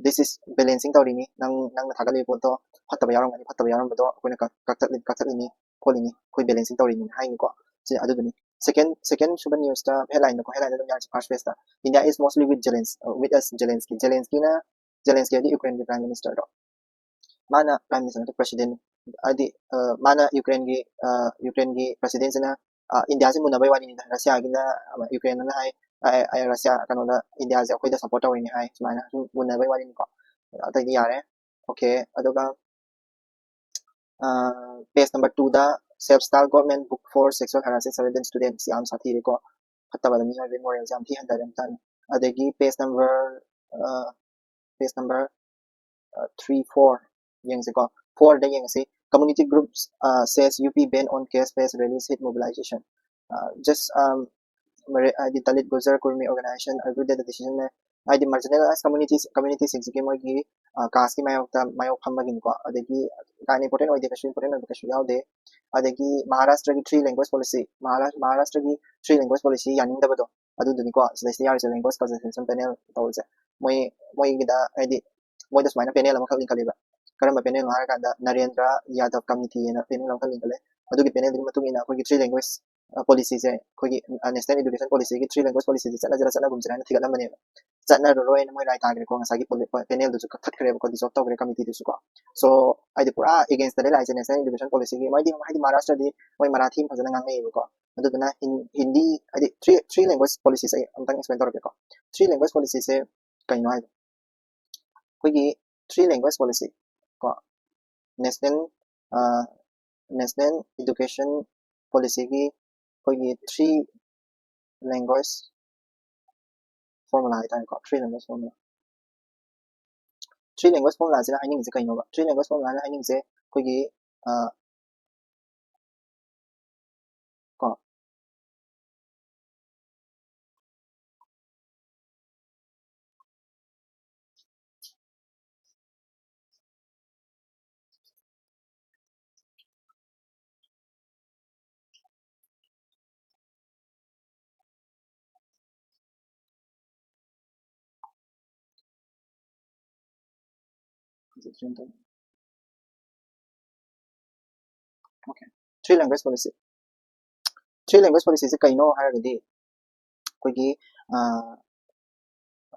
this is balancing ꯇꯧꯔꯤꯅꯤ, ꯅꯪ ꯅꯪꯅ ꯊꯥꯒꯠꯂꯤꯕ ꯄꯣꯠꯇꯣ ꯐꯠꯇꯕ ꯌꯥꯎꯔꯝꯒꯅꯤ, ꯐꯠꯇꯕ ꯌꯥꯎꯔꯝꯕꯗꯣ ꯑꯩꯈꯣꯏꯅ ꯀꯛ- ꯀꯛꯊꯠꯂꯤ- ꯀꯛꯊꯠꯂꯤꯅꯤ ꯈꯣꯠꯂꯤꯅꯤ, ꯑꯩꯈꯣꯏ ꯕꯦꯂꯦꯟꯁꯤꯡ ꯇꯧꯔꯤꯅꯤ" ꯍꯥꯏꯅꯤꯀꯣ꯫ ꯁꯤ ꯑꯗꯨꯗꯨꯅꯤ꯫ ꯁꯦꯀꯦꯟ ꯁꯦꯀꯦꯟ ꯁꯨꯕ ꯅ꯭ꯌꯨꯁꯇ ꯍꯦꯗꯂꯥꯏꯟꯗꯀꯣ, ꯍꯦꯗꯂꯥꯏꯟꯗ ꯑꯗꯨꯝ ꯌꯥꯔꯁꯤ, ꯐꯥꯔꯁ ꯄꯦꯖꯇ, "India is mostly with Zelens with us Zelensky." ꯖꯦꯂꯦꯟꯁꯀꯤꯅ, ꯖꯦꯂꯦꯟꯁꯀꯤ ꯍꯥꯏꯗꯤ ꯌꯨꯀ꯭ꯔꯦꯟꯒꯤ ꯄ꯭ꯔꯥꯏꯝ ꯃꯤꯅꯤꯁꯇꯔꯗꯣ, ꯃꯥꯅ ꯄ꯭ꯔꯥꯏꯝ ꯃꯤꯅꯤꯁꯇꯔ ꯅꯠꯇꯦ, ꯄ꯭ꯔꯦꯁꯤꯗꯦꯟ, ꯍꯥꯏꯗꯤ ꯃꯥꯅ ꯌꯨꯀ꯭ꯔꯦꯟꯒꯤ ꯌꯨꯀ꯭ꯔꯦꯟꯒꯤ ꯄ꯭ꯔꯦꯁꯤꯗꯦꯟꯁꯤꯅ ꯏꯟꯗꯤꯌꯥꯁꯤ ꯃꯨꯟꯅꯕꯩ ꯋꯥꯔꯤꯅꯤꯗ꯫ ꯔꯁꯤꯌꯥꯒꯤꯅ, ꯌꯨꯀ꯭ꯔꯦꯟꯅ ꯍꯥꯏ, ꯔꯁꯤꯌꯥ ꯀꯩꯅꯣꯗ ꯏꯟꯗꯤꯌꯥꯁꯦ ꯑꯩꯈꯣꯏꯗ ꯁꯞꯄꯣꯔꯠ ꯇꯧꯔꯤꯅꯤ ꯍꯥꯏ, ꯁꯨꯃꯥꯏꯅ ꯁꯨꯝ ꯃꯨꯟꯅꯕꯩ ꯋꯥꯔꯤꯅꯤꯀꯣ꯫ ꯑꯇꯩꯗꯤ ꯌꯥꯔꯦ꯫ ꯑꯣꯀꯦ꯫ ꯑꯗꯨꯒ ꯄꯦꯖ ꯅꯝꯕꯔ ꯇꯨꯗ "Self style government book for sexual harassment surviving students" ꯌꯥꯝ ꯁꯥꯊꯤꯔꯦꯀꯣ꯫ ꯐꯠꯇꯕꯗ ꯃꯤꯑꯣꯏꯕꯒꯤ ꯃꯣꯔꯦꯜꯁꯦ ꯌꯥꯝ ꯊꯤ ꯍꯟꯊꯔꯦ ꯍꯥꯏꯇꯥꯔꯦ꯫ ꯑꯗꯒꯤ page number page number three four ꯌꯦꯡꯁꯤꯀꯣ꯫ ꯐꯣꯔꯗ ꯌꯦꯡꯉꯁꯤ꯫ "Community groups says UP ban on cash based rallies hit mobilization." Just ꯍꯥꯏꯗꯤ Dalit Gurjar Kurmi organization argue that the decision may, ꯍꯥꯏꯗꯤ marginalized communities communityꯁꯤꯡꯁꯤꯒꯤ ꯃꯣꯏꯒꯤ ꯀꯥꯁꯀꯤ ꯃꯥꯌꯣꯛꯇ ꯃꯥꯌꯣꯛ ꯐꯝꯕꯒꯤꯅꯤꯀꯣ꯫ ꯑꯗꯒꯤ ꯀꯥꯏꯅ ꯏꯝꯄꯣꯔꯇꯦꯟ ꯑꯣꯏꯗꯦ, ꯀꯩꯁꯨ ꯏꯝꯄꯣꯔꯇꯦꯟ ꯑꯣꯏꯕ ꯀꯩꯁꯨ ꯌꯥꯎꯗꯦ꯫ ꯑꯗꯒꯤ ꯃꯍꯥꯔꯥꯁꯇ꯭ꯔꯒꯤ three language policy, ꯃꯍꯥꯔꯥꯁꯇ꯭ꯔꯒꯤ three language policy ꯌꯥꯅꯤꯡꯗꯕꯗꯣ ꯑꯗꯨꯗꯨꯅꯤꯀꯣ ꯁꯤꯗꯩꯁꯤꯗ ꯌꯥꯎꯔꯤꯁꯦ, language consultation panel ꯇꯧꯔꯤꯁꯦ꯫ ꯃꯣꯏ ꯃꯣꯏꯒꯤꯗ ꯍꯥꯏꯗꯤ ꯃꯣꯏꯗ ꯁꯨꯃꯥꯏꯅ ꯄꯦꯅꯦꯜ ꯑꯃꯈꯛ ꯂꯤꯡꯈꯠꯂꯦꯕ꯫ ꯀꯔꯝꯕ ꯄꯦꯅꯦꯜꯅꯣ ꯍꯥꯏꯔꯀꯥꯟꯗ ꯅꯔꯦꯟꯗ꯭ꯔ ꯌꯥꯗꯕ ꯀꯃꯤꯇꯤ ꯍꯥꯏꯅ ꯄꯦꯅꯦꯜ ꯑꯃꯈꯛ ꯂꯤꯡꯈꯠꯂꯦ꯫ ꯑꯗꯨꯒꯤ ꯄꯦꯅꯦꯜꯗꯨꯒꯤ ꯃꯇꯨꯡ ꯏꯟꯅ ꯑꯩꯈꯣꯏꯒꯤ ꯊ꯭ꯔꯤ ꯂꯦꯡꯒ꯭ꯋꯦꯖ ꯄꯣꯂꯤꯁꯤꯁꯦ, ꯑꯩꯈꯣꯏꯒꯤ ꯅꯦꯁꯅꯦꯜ ꯏꯗꯨꯀꯦꯁꯟ ꯄꯣꯂꯤꯁꯤꯒꯤ ꯊ꯭ꯔꯤ ꯂꯦꯡꯒ꯭ꯋꯦꯖ ꯄꯣꯂꯤꯁꯤꯁꯦ ꯆꯠꯅꯖꯔ ꯆꯠꯅꯒꯨꯝꯁꯤꯔ ꯍꯥꯏꯅ ꯊꯤꯒꯠꯂꯝꯕꯅꯦꯕ꯫ ꯆꯠꯅꯔꯔꯣꯏꯅ ꯃꯣꯏ ꯔꯥꯏ ꯇꯥꯈ꯭ꯔꯦꯀꯣ꯫ ꯉꯁꯥꯏꯒꯤ ꯄꯦꯅꯦꯜꯗꯨꯁꯨ ꯀꯛꯊꯠꯈ꯭ꯔꯦꯕꯀꯣ, ꯗꯤꯖꯣꯜꯕ ꯇꯧꯈ꯭ꯔꯦ ꯀꯃꯤꯇꯤꯗꯨꯁꯨꯀꯣ꯫ ꯁꯣ ꯍꯥꯏꯗꯤ ꯄꯨꯔꯥ ꯑꯦꯒꯦꯟꯁꯇꯅꯦ ꯂꯥꯛꯏꯁꯦ ꯅꯦꯁꯅꯦꯜ ꯏꯗꯨꯀꯦꯁꯟ ꯄꯣꯂꯤꯁꯤꯒꯤ꯫ ꯃꯣꯏꯗꯤ ꯍꯥꯏꯗꯤ ꯃꯍꯥꯔꯥꯁꯇ꯭ꯔꯗꯤ ꯃꯣꯏ ꯃꯔꯥꯊꯤ ꯐꯖꯅ ꯉꯥꯡꯅꯩꯌꯦꯕꯀꯣ꯫ ꯑꯗꯨꯗꯨꯅ ꯍꯤꯟꯗꯤ ꯍꯥꯏꯗꯤ ꯊ꯭ꯔꯤ ꯊ꯭ꯔꯤ ꯂꯦꯡꯒ꯭ꯋꯦꯖ ꯄꯣꯂꯤꯁꯤꯁꯦ ꯑꯩ ꯑꯝꯇꯪ ꯑꯦꯛꯁꯄ꯭ꯂꯦꯟ ꯇꯧꯔꯛꯀꯦꯀꯣ꯫ ꯊ꯭ꯔꯤ ꯂꯦꯡꯒ꯭ꯋꯦꯖ ꯄꯣꯂꯤꯁꯤꯁꯦ ꯀꯩꯅꯣ ꯍꯥꯏꯗꯣ, ꯑꯩꯈꯣꯏꯒꯤ ꯊ꯭ꯔꯤ ꯂꯦꯡꯒ꯭ꯋꯦꯖ ꯄꯣꯂꯤꯁꯤ ꯀꯣ, ꯅꯦꯁꯅꯦꯜ ꯅꯦꯁꯅꯦꯜ ꯏꯗꯨꯀꯦꯁꯟ ꯄꯣꯂꯤꯁꯤꯒꯤ ꯑꯩꯈꯣꯏꯒꯤ three language formula ꯍꯥꯏꯇꯥꯔꯦꯀꯣ, three language formula. Three language formula ꯁꯤꯅ ꯍꯥꯏꯅꯤꯡꯉꯤꯁꯦ ꯀꯩꯅꯣꯕ? Three language formula ꯅ ꯍꯥꯏꯅꯤꯡꯉꯤꯁꯦ ꯑꯩꯈꯣꯏꯒꯤ, ꯑ, ꯀꯣ, Okay. Three language policy. Three language policy ꯁꯦ ꯀꯩꯅꯣ ꯍꯥꯏꯔꯒꯗꯤ, ꯑꯩꯈꯣꯏꯒꯤ, ꯑ,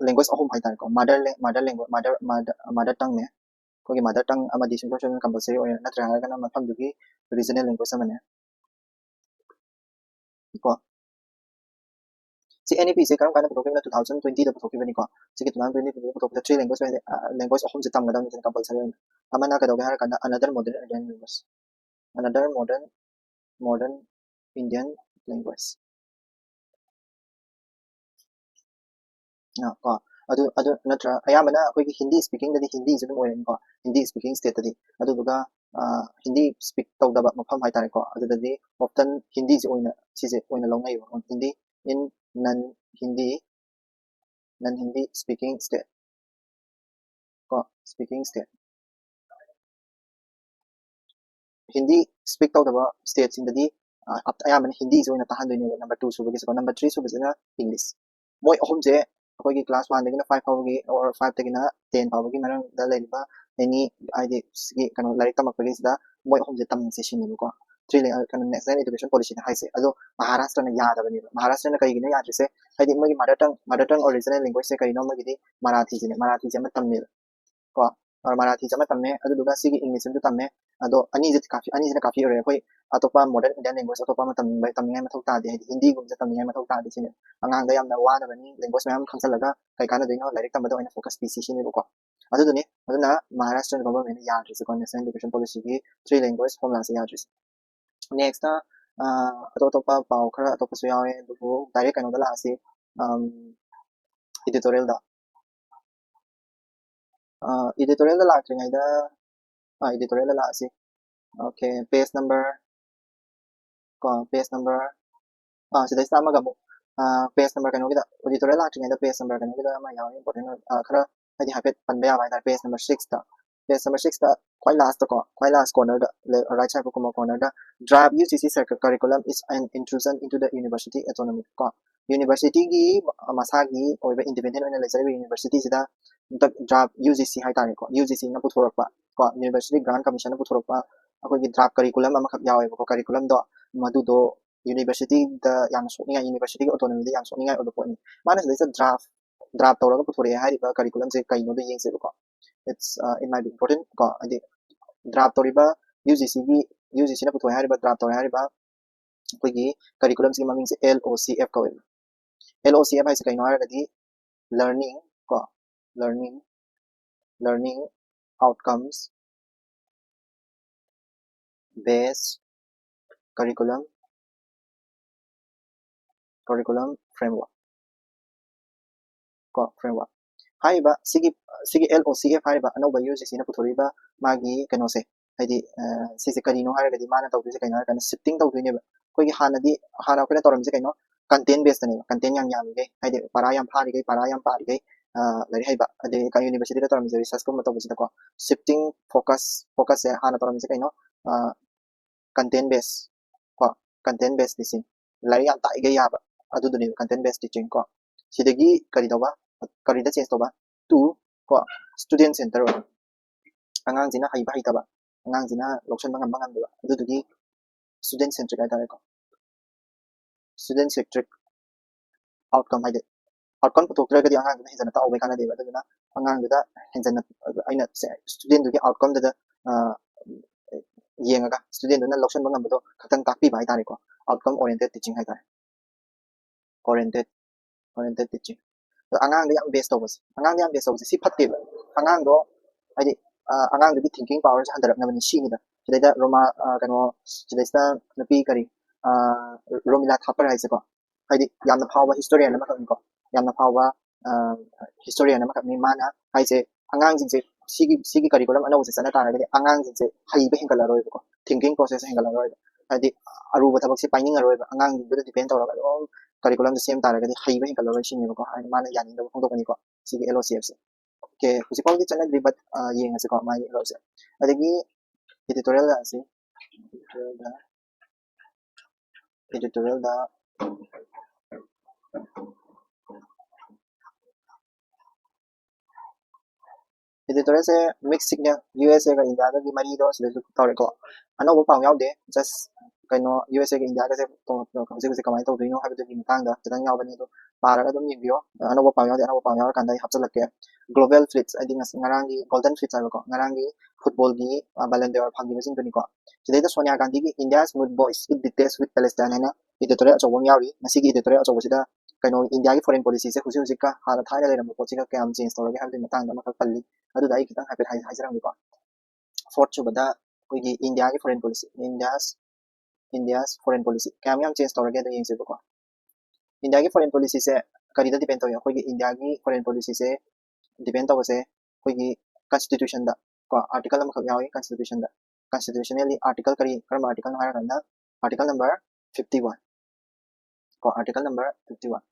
language ꯑꯍꯨꯝ ꯍꯥꯏꯇꯥꯔꯦꯀꯣ, mother lang-, mother language, mother, mother, mother tongue ꯅꯦ, ꯑꯩꯈꯣꯏꯒꯤ mother tongue ꯑꯃꯗꯤ ꯁꯨꯡꯁꯣꯏ ꯁꯣꯏꯗꯅ compulsory ꯑꯣꯏꯅ, ꯅꯠꯇ꯭ꯔꯦ ꯍꯥꯏꯔꯒꯅ ꯃꯐꯝꯗꯨꯒꯤ regional language ꯑꯃꯅꯦ꯫ ꯀꯣ, ꯁꯤ N E P ꯁꯦ ꯀꯔꯝ ꯀꯥꯟꯗ ꯄꯨꯊꯣꯛꯈꯤꯕꯅꯣ? Two thousand twenty ꯗ ꯄꯨꯊꯣꯛꯈꯤꯕꯅꯤꯀꯣ꯫ ꯁꯤꯒꯤ two thousand twenty ꯗ ꯄꯨꯊꯣꯛꯄꯗ three language ꯑꯣꯏꯅ, ꯑ, language ꯑꯍꯨꯝꯁꯦ ꯇꯝꯒꯗꯕꯅꯤ ꯀꯝꯄꯜꯁꯔꯤ ꯑꯣꯏꯅ꯫ ꯑꯃꯅ ꯀꯩꯗꯧꯒꯦ ꯍꯥꯏꯔ ꯀꯥꯟꯗ, another modern Indian language, another modern, modern Indian language꯫ ꯑ, ꯀꯣ, ꯑꯗꯨ, ꯑꯗꯨ ꯅꯠꯇ꯭ꯔ, ꯑꯌꯥꯝꯕꯅ ꯑꯩꯈꯣꯏꯒꯤ ꯍꯤꯟꯗꯤ speaking ꯗꯗꯤ ꯍꯤꯟꯗꯤꯁꯦ ꯑꯗꯨꯝ ꯑꯣꯏꯔꯅꯤꯀꯣ, ꯍꯤꯟꯗꯤ speaking state ꯇꯗꯤ꯫ ꯑꯗꯨꯗꯨꯒ, ꯑ, ꯍꯤꯟꯗꯤ speak ꯇꯧꯗꯕ ꯃꯐꯝ ꯍꯥꯏꯇꯥꯔꯦꯀꯣ, ꯑꯗꯨꯗꯗꯤ often ꯍꯤꯟꯗꯤꯁꯦ ꯑꯣꯏꯅ, ꯁꯤꯁꯦ ꯑꯣꯏꯅ ꯂꯧꯅꯩꯌꯦꯕ, Hindi in non Hindi, non Hindi speaking state ꯀꯣ, speaking state꯫ ꯍꯤꯟꯗꯤ speak ꯇꯧꯗꯕ state ꯁꯤꯡꯗꯗꯤ, ꯑ, ꯑꯌꯥꯝꯕꯅ ꯍꯤꯟꯗꯤꯁꯦ ꯑꯣꯏꯅ ꯇꯥꯍꯟꯗꯣꯏꯅꯦꯕ, number two ꯁꯨꯕꯒꯤꯁꯦꯀꯣ꯫ Number three ꯁꯨꯕꯁꯤꯅ English꯫ ꯃꯣꯏ ꯑꯍꯨꯝꯁꯦ ꯑꯩꯈꯣꯏꯒꯤ class one ꯗꯒꯤꯅ five ꯐꯥꯎꯕꯒꯤ or five ꯇꯒꯤꯅ ten ꯐꯥꯎꯕꯒꯤ ꯃꯅꯨꯡꯗ ꯂꯩꯔꯤꯕ any, ꯍꯥꯏꯗꯤ, ꯁꯤꯒꯤ ꯀꯩꯅꯣ, ꯂꯥꯏꯔꯤꯛ ꯇꯝꯃꯛꯄꯒꯤꯁꯤꯗ ꯃꯣꯏ ꯑꯍꯨꯝꯁꯦ ꯇꯝꯁꯦ ꯁꯤꯅꯦꯕꯀꯣ꯫ Three lang-, ꯀꯩꯅꯣ, National Education Policy ꯅ ꯍꯥꯏꯁꯦ꯫ ꯑꯗꯣ ꯃꯍꯥꯔꯥꯁꯇ꯭ꯔꯅ ꯌꯥꯗꯕꯅꯦꯕ꯫ ꯃꯍꯥꯔꯥꯁꯇ꯭ꯔꯅ ꯀꯩꯒꯤꯅꯣ ꯌꯥꯗ꯭ꯔꯤꯁꯦ? ꯍꯥꯏꯗꯤ ꯃꯣꯏꯒꯤ mother tongue, mother tongue original language ꯁꯦ ꯀꯩꯅꯣ? ꯃꯣꯏꯒꯤꯗꯤ ꯃꯔꯥꯊꯤꯁꯤꯅꯦ, ꯃꯔꯥꯊꯤꯁꯦ ꯑꯃ ꯇꯝꯃꯦꯕ꯫ ꯀꯣ, ꯑ, ꯃꯔꯥꯊꯤꯁꯦ ꯑꯃ ꯇꯝꯃꯦ, ꯑꯗꯨꯗꯨꯒ ꯁꯤꯒꯤ English ꯑꯃꯁꯨ ꯇꯝꯃꯦ꯫ ꯑꯗꯣ ꯑꯅꯤꯁꯦ ꯀꯥꯐꯤ, ꯑꯅꯤꯁꯤꯅ ꯀꯥꯐꯤ ꯑꯣꯏꯔꯦ꯫ ꯑꯩꯈꯣꯏ ꯑꯇꯣꯞꯄ modern Indian language ꯑꯇꯣꯞꯄ ꯑꯃ ꯇꯝꯅꯤꯡꯕ-, ꯇꯝꯅꯤꯡꯉꯥꯏ ꯃꯊꯧ ꯇꯥꯗꯦ, ꯍꯥꯏꯗꯤ ꯍꯤꯟꯗꯤꯒꯨꯝꯕꯁꯦ ꯇꯝꯅꯤꯡꯉꯥꯏ ꯃꯊꯧ ꯇꯥꯗꯦ ꯁꯤꯅꯦ꯫ ꯑꯉꯥꯡꯗ ꯌꯥꯝꯅ ꯋꯥꯅꯕꯅꯤ, language ꯃꯌꯥꯝ ꯈꯪꯖꯤꯜꯂꯒ ꯀꯩ ꯀꯥꯟꯅꯗꯣꯏꯅꯣ, ꯂꯥꯏꯔꯤꯛ ꯇꯝꯕꯗ ꯑꯣꯏꯅ focus ꯄꯤꯁꯤ ꯁꯤꯅꯦꯕꯀꯣ꯫ ꯑꯗꯨꯗꯨꯅꯤ, ꯑꯗꯨꯅ ꯃꯍꯥꯔꯥꯁꯇ꯭ꯔ government ꯅ ꯌꯥꯗ꯭ꯔꯤꯁꯦꯀꯣ, National Education Policy ꯒꯤ three language formula ꯁꯦ ꯌꯥꯗ꯭ꯔꯤꯁꯦ꯫ Next, ꯑꯇꯣꯞ ꯑꯇꯣꯞꯄ ꯄꯥꯎ ꯈꯔ ꯑꯇꯣꯞꯄꯁꯨ ꯌꯥꯎꯋꯦ, ꯑꯗꯨꯕꯨ direct ꯀꯩꯅꯣꯗ ꯂꯥꯛꯑꯁꯤ, editorialꯗ꯫ Editorialꯗ ꯂꯥꯛꯇ꯭ꯔꯤꯉꯩꯗ, editorialꯗ ꯂꯥꯛꯑꯁꯤ꯫ Okay, page number ꯀꯣ, page number, ꯑꯥ, ꯁꯤꯗꯩꯁꯤꯗ ꯑꯃꯒ ꯑꯃꯨꯛ, page number ꯀꯩꯅꯣꯒꯤꯗ, editorial ꯂꯥꯛꯇ꯭ꯔꯤꯉꯩꯗ page number ꯀꯩꯅꯣꯒꯤꯗ ꯑꯃ ꯌꯥꯎꯋꯦ, important ꯑꯣꯏ-, ꯑꯥ, ꯈꯔ ꯍꯥꯏꯗꯤ ꯍꯥꯏꯐꯦꯠ ꯄꯟꯕ ꯌꯥꯕ ꯍꯥꯏꯇꯥꯔꯦ꯫ Page number sixꯇ, page number sixꯇ ꯈ꯭ꯋꯥꯏ lastꯇꯀꯣ, ꯈ꯭ꯋꯥꯏ last cornerꯗ, right side ꯀꯨꯝꯕ cornerꯗ draft UGC circular curriculum is an intrusion into the university autonomy ꯀꯣ, universityꯒꯤ ꯃꯁꯥꯒꯤ ꯑꯣꯏꯕ independent ꯑꯣꯏꯅ ꯂꯩꯖꯔꯤꯕ universityꯁꯤꯗ ꯍꯟꯗꯛ draft UGC ꯍꯥꯏꯇꯥꯔꯦꯀꯣ, UGCꯅ ꯄꯨꯊꯣꯔꯛꯄ ꯀꯣ, University Grant Commissionꯅ ꯄꯨꯊꯣꯔꯛꯄ ꯑꯩꯈꯣꯏꯒꯤ draft curriculum ꯑꯃꯈꯛ ꯌꯥꯎꯋꯦꯕꯀꯣ꯫ Curriculumꯗꯣ ꯃꯗꯨꯗꯣ universityꯗ ꯌꯥꯝꯅ ꯁꯣꯛꯅꯤꯡꯉꯥꯏ, universityꯒꯤ autonomyꯗ ꯌꯥꯝ ꯁꯣꯛꯅꯤꯡꯉꯥꯏ ꯑꯣꯏꯕ ꯄꯣꯠꯅꯤ꯫ ꯃꯥꯅ ꯁꯤꯗꯩꯁꯤꯗ draft, draft ꯇꯧꯔꯒ ꯄꯨꯊꯣꯔꯛꯑꯦ ꯍꯥꯏꯔꯤꯕ curriculumꯁꯦ ꯀꯩꯅꯣꯗꯣ ꯌꯦꯡꯁꯦꯕꯀꯣ꯫ It's, uh, it might be important ꯀꯣ, ꯍꯥꯏꯗꯤ draft ꯇꯧꯔꯤꯕ UGCꯒꯤ, UGCꯅ ꯄꯨꯊꯣꯛꯑꯦ ꯍꯥꯏꯔꯤꯕ, draft ꯇꯧꯔꯦ ꯍꯥꯏꯔꯤꯕ ꯑꯩꯈꯣꯏꯒꯤ curriculumꯁꯤꯒꯤ ꯃꯃꯤꯡꯁꯦ LOCF ꯀꯧꯋꯦꯕ꯫ LOCF ꯍꯥꯏꯁꯦ ꯀꯩꯅꯣ ꯍꯥꯏꯔꯒꯗꯤ learning ꯀꯣ, learning, learning outcomes based curriculum, curriculum framework ꯀꯣ, framework꯫ ꯍꯥꯏꯔꯤꯕ ꯁꯤꯒꯤ, ꯁꯤꯒꯤ LOCF ꯍꯥꯏꯔꯤꯕ ꯑꯅꯧꯕ UGCꯅ ꯄꯨꯊꯣꯔꯛꯏꯕ ꯃꯥꯒꯤ ꯀꯩꯅꯣꯁꯦ, ꯍꯥꯏꯗꯤ, ꯑ, ꯁꯤꯁꯦ ꯀꯔꯤꯅꯣ ꯍꯥꯏꯔꯒꯗꯤ ꯃꯥꯅ ꯇꯧꯗꯣꯏꯁꯦ ꯀꯩꯅꯣ ꯍꯥꯏꯔꯀꯥꯟꯗ shifting ꯇꯧꯗꯣꯏꯅꯦꯕ꯫ ꯑꯩꯈꯣꯏꯒꯤ ꯍꯥꯟꯅꯗꯤ, ꯍꯥꯟꯅ ꯑꯩꯈꯣꯏꯅ ꯇꯧꯔꯝꯃꯤꯁꯦ ꯀꯩꯅꯣ, content basedꯇꯅꯦꯕ꯫ Content ꯌꯥꯝ ꯌꯥꯝꯃꯤꯈꯩ, ꯍꯥꯏꯗꯤ ꯄꯔꯥ ꯌꯥꯝ ꯐꯥꯔꯤꯈꯩ, ꯄꯔꯥ ꯌꯥꯝ ꯄꯥꯔꯤꯈꯩ, ꯑ, ꯂꯥꯏꯔꯤꯛ ꯍꯩꯕ, ꯑꯗꯩ universityꯗ ꯇꯧꯔꯝꯃꯤꯁꯦ researchꯀꯨꯝꯕ ꯇꯧꯕꯁꯤꯗꯀꯣ, shifting focus, focusꯁꯦ ꯍꯥꯟꯅ ꯇꯧꯔꯝꯃꯤꯁꯦ ꯀꯩꯅꯣ, ꯑ, content base ꯀꯣ, content based teaching, ꯂꯥꯏꯔꯤꯛ ꯌꯥꯝ ꯇꯥꯛꯏꯈꯩ ꯌꯥꯕ, ꯑꯗꯨꯗꯨꯅꯦꯕ content based teaching ꯀꯣ꯫ ꯁꯤꯗꯒꯤ ꯀꯔꯤ ꯇꯧꯕ, ꯀꯔꯤꯗ change ꯇꯧꯕ? To ꯀꯣ, student center ꯑꯣꯏꯕ, ꯑꯉꯥꯡꯁꯤꯅ ꯍꯩꯕ ꯍꯩꯇꯕ, ꯑꯉꯥꯡꯁꯤꯅ ꯂꯧꯁꯤꯟꯕ ꯉꯝꯕ ꯉꯝꯗꯕ, ꯑꯗꯨꯗꯨꯒꯤ student centric ꯍꯥꯏꯇꯥꯔꯦꯀꯣ꯫ Student centric outcome ꯍꯥꯏꯗꯤ outcome ꯄꯨꯊꯣꯛꯇ꯭ꯔꯒꯗꯤ ꯑꯉꯥꯡꯗꯨꯅ ꯍꯦꯟꯖꯟꯅ ꯇꯥꯛꯎꯕꯩ ꯀꯥꯟꯅꯗꯦꯕ꯫ ꯑꯗꯨꯗꯨꯅ ꯑꯉꯥꯡꯗꯨꯗ ꯍꯦꯟꯖꯟꯅ, ꯑꯩꯅ studentꯗꯨꯒꯤ outcomeꯗꯨꯗ, ꯑ, ꯌꯦꯡꯉꯒ studentꯗꯨꯅ ꯂꯧꯁꯤꯟꯕ ꯉꯝꯕꯗꯣ ꯈꯛꯇꯪ ꯇꯥꯛꯄꯤꯕ ꯍꯥꯏꯇꯥꯔꯦꯀꯣ꯫ Outcome oriented teaching ꯍꯥꯏꯇꯥꯔꯦ꯫ Oriented, oriented teaching꯫ ꯑꯗꯣ ꯑꯉꯥꯡꯗ ꯌꯥꯝ base ꯇꯧꯕꯁꯦ, ꯑꯉꯥꯡꯗ ꯌꯥꯝ base ꯇꯧꯕꯁꯦ ꯁꯤ ꯐꯠꯇꯦꯕ꯫ ꯑꯉꯥꯡꯗꯣ ꯍꯥꯏꯗꯤ, ꯑ, ꯑꯉꯥꯡꯗꯨꯒꯤ thinking powerꯁꯦ ꯍꯟꯊꯔꯛꯅꯕꯅꯤ ꯁꯤꯅꯤꯗ꯫ ꯁꯤꯗꯩꯗ ꯔꯣꯃꯥ, ꯑ, ꯀꯩꯅꯣ, ꯁꯤꯗꯩꯁꯤꯗ ꯅꯨꯄꯤ ꯀꯔꯤ, ꯔꯣꯃꯤꯂꯥ ꯊꯥꯄꯔ ꯍꯥꯏꯁꯦꯀꯣ, ꯍꯥꯏꯗꯤ ꯌꯥꯝꯅ ꯐꯥꯎꯕ ꯍꯤꯁꯇꯣꯔꯤꯌꯟ ꯑꯃꯈꯛꯅꯤꯀꯣ, ꯌꯥꯝꯅ ꯐꯥꯎꯕ ꯍꯤꯁꯇꯣꯔꯤꯌꯟ ꯑꯃꯈꯛꯅꯤ꯫ ꯃꯥꯅ ꯍꯥꯏꯁꯦ ꯑꯉꯥꯡꯁꯤꯡꯁꯦ ꯁꯤꯒꯤ ꯁꯤꯒꯤ ꯀꯔꯤꯀꯨꯂꯝ ꯑꯅꯧꯕꯁꯦ ꯆꯠꯅ ꯇꯥꯔꯒꯗꯤ ꯑꯉꯥꯡꯁꯤꯡꯁꯦ ꯍꯩꯕ ꯍꯦꯟꯒꯠꯂꯔꯣꯏꯕꯀꯣ, ꯊꯤꯡꯀꯤꯡ ꯄ꯭ꯔꯣꯁꯦꯁ ꯍꯦꯟꯒꯠꯂꯔꯣꯏꯕ, ꯍꯥꯏꯗꯤ ꯑꯔꯨꯕ ꯊꯕꯛꯁꯦ ꯄꯥꯏꯅꯤꯡꯉꯔꯣꯏꯕ, ꯑꯉꯥꯡꯁꯤꯡꯗꯨꯗ ꯗꯤꯄꯦꯟ ꯇꯧꯔꯒ ꯑꯗꯨꯝ ꯀꯔꯤꯀꯨꯂꯝꯗꯣ ꯁꯦꯝ ꯇꯥꯔꯒꯗꯤ ꯍꯩꯕ ꯍꯦꯟꯒꯠꯂꯔꯣꯏ ꯁꯤꯅꯦꯕꯀꯣ꯫ ꯍꯥꯏꯗꯤ ꯃꯥꯅ ꯌꯥꯅꯤꯡꯗꯕ ꯐꯣꯡꯗꯣꯛꯄꯅꯤꯀꯣ ꯁꯤꯒꯤ ꯑꯦꯜ ꯑꯣ ꯁꯤ ꯑꯦꯐꯁꯦ꯫ ꯑꯣꯀꯦ, ꯍꯧꯖꯤꯛ ꯐꯥꯎꯗꯤ ꯆꯠꯅꯗ꯭ꯔꯤ, ꯕꯠ ꯌꯦꯡꯉꯁꯤꯀꯣ ꯃꯥꯒꯤ ꯑꯦꯜ ꯑꯣ ꯁꯤ ꯑꯦꯐ꯫ ꯑꯗꯒꯤ ꯏꯗꯤꯇꯣꯔꯤꯌꯦꯜ ꯑꯁꯤ ꯏꯗꯤꯇꯣꯔꯤꯌꯦꯜꯗ ꯏꯗꯤꯇꯣꯔꯤꯌꯦꯜꯗ ꯏꯗꯤꯇꯣꯔꯤꯌꯦꯜꯁꯦ ꯃꯤꯛꯁ ꯁꯤꯒꯅꯦꯜ, ꯌꯨ ꯑꯦꯁ ꯑꯦꯒ ꯏꯟꯗꯤꯌꯥꯒꯒꯤ ꯃꯔꯤꯗꯣ ꯁꯤꯗꯁꯨ ꯇꯧꯔꯦꯀꯣ꯫ ꯑꯅꯧꯕ ꯄꯥꯎ ꯌꯥꯎꯗꯦ, ꯖꯁ ꯀꯩꯅꯣ ꯌꯨ ꯑꯦꯁ ꯑꯦꯒ ꯏꯟꯗꯤꯌꯥꯒꯁꯦ ꯍꯧꯖꯤꯛ ꯍꯧꯖꯤꯛ ꯀꯃꯥꯏꯅ ꯇꯧꯗꯣꯏꯅꯣ ꯍꯥꯏꯕꯗꯨꯒꯤ ꯃꯇꯥꯡꯗ ꯈꯤꯇꯪ ꯌꯥꯎꯕꯅꯤ, ꯑꯗꯣ ꯄꯥꯔꯒ ꯑꯗꯨꯝ ꯌꯦꯡꯕꯤꯌꯣ꯫ ꯑꯅꯧꯕ ꯄꯥꯎ ꯌꯥꯎꯗꯦ, ꯑꯅꯧꯕ ꯄꯥꯎ ꯌꯥꯎꯔꯀꯥꯟꯗ ꯑꯩ ꯍꯥꯞꯆꯤꯜꯂꯛꯀꯦ꯫ ꯒ꯭ꯂꯣꯕꯦꯜ ꯐ꯭ꯂꯤꯠꯁ ꯍꯥꯏꯗꯤ ꯉꯁ- ꯉꯔꯥꯡꯒꯤ ꯒꯣꯜꯗꯟ ꯐ꯭ꯂꯤꯠꯁ ꯍꯥꯏꯕꯀꯣ, ꯉꯔꯥꯡꯒꯤ ꯐꯨꯠꯕꯣꯜꯒꯤ ꯕꯦꯂꯟꯗꯤꯌꯣꯔ ꯐꯪꯈꯤꯕꯁꯤꯡꯗꯨꯅꯤꯀꯣ꯫ ꯁꯤꯗꯩꯗ ꯁꯣꯅꯤꯌꯥ ꯒꯥꯟꯙꯤꯒꯤ India's mood boils, it details with Palestine ꯍꯥꯏꯅ ꯏꯗꯤꯇꯣꯔꯤꯌꯦꯜ ꯑꯆꯧꯕ ꯑꯃ ꯌꯥꯎꯔꯤ꯫ ꯃꯁꯤꯒꯤ ꯏꯗꯤꯇꯣꯔꯤꯌꯦꯜ ꯑꯆꯧꯕꯁꯤꯗ ꯀꯩꯅꯣ ꯏꯟꯗꯤꯌꯥꯒꯤ ꯐꯣꯔꯦꯟ ꯄꯣꯂꯤꯁꯤꯁꯦ ꯍꯧꯖꯤꯛ ꯍꯧꯖꯤꯛꯀ ꯍꯥꯟꯅ ꯊꯥꯏꯅ ꯂꯩꯔꯝꯕ ꯄꯣꯠꯁꯤꯒ ꯀꯌꯥꯝ ꯆꯦꯟꯖ ꯇꯧꯔꯒꯦ ꯍꯥꯏꯕꯒꯤ ꯃꯇꯥꯡꯗ ꯑꯃꯈꯛ ꯄꯜꯂꯤ꯫ ꯑꯗꯨꯗ ꯑꯩ ꯈꯤꯇꯪ ꯍꯥꯏꯐꯦꯠ ꯍꯥꯏ- ꯍꯥꯏꯖꯔꯝꯒꯦꯀꯣ꯫ ꯐꯣꯔꯠ ꯁꯨꯕꯗ ꯑꯩꯈꯣꯏꯒꯤ ꯏꯟꯗꯤꯌꯥꯒꯤ foreign policy, India's India's foreign policy ꯀꯌꯥꯝ ꯌꯥꯝ ꯆꯦꯟꯖ ꯇꯧꯔꯒꯦ ꯑꯗꯣ ꯌꯦꯡꯁꯦꯕꯀꯣ꯫ ꯏꯟꯗꯤꯌꯥꯒꯤ ꯐꯣꯔꯦꯟ ꯄꯣꯂꯤꯁꯤꯁꯦ ꯀꯔꯤꯗ ꯗꯤꯄꯦꯟ ꯇꯧꯏ? ꯑꯩꯈꯣꯏꯒꯤ ꯏꯟꯗꯤꯌꯥꯒꯤ ꯐꯣꯔꯦꯟ ꯄꯣꯂꯤꯁꯤꯁꯦ ꯗꯤꯄꯦꯟ ꯇꯧꯕꯁꯦ ꯑꯩꯈꯣꯏꯒꯤ ꯀꯟꯁꯇꯤꯇ꯭ꯌꯨꯁꯟꯗ ꯀꯣ, ꯑꯥꯔꯇꯤꯀꯜ ꯑꯃꯈꯛ ꯌꯥꯎꯏ ꯀꯟꯁꯇꯤꯇ꯭ꯌꯨꯁꯟꯗ꯫ ꯀꯟꯁꯇꯤꯇ꯭ꯌꯨꯁꯅꯦꯜꯂꯤ ꯑꯥꯔꯇꯤꯀꯜ ꯀꯔꯤ, ꯀꯔꯝꯕ ꯑꯥꯔꯇꯤꯀꯜꯅꯣ ꯍꯥꯏꯔꯀꯥꯟꯗ ꯑꯥꯔꯇꯤꯀꯜ ꯅꯝꯕꯔ ꯐꯤꯐꯇꯤ ꯋꯥꯟ ꯀꯣ, article number fifty one,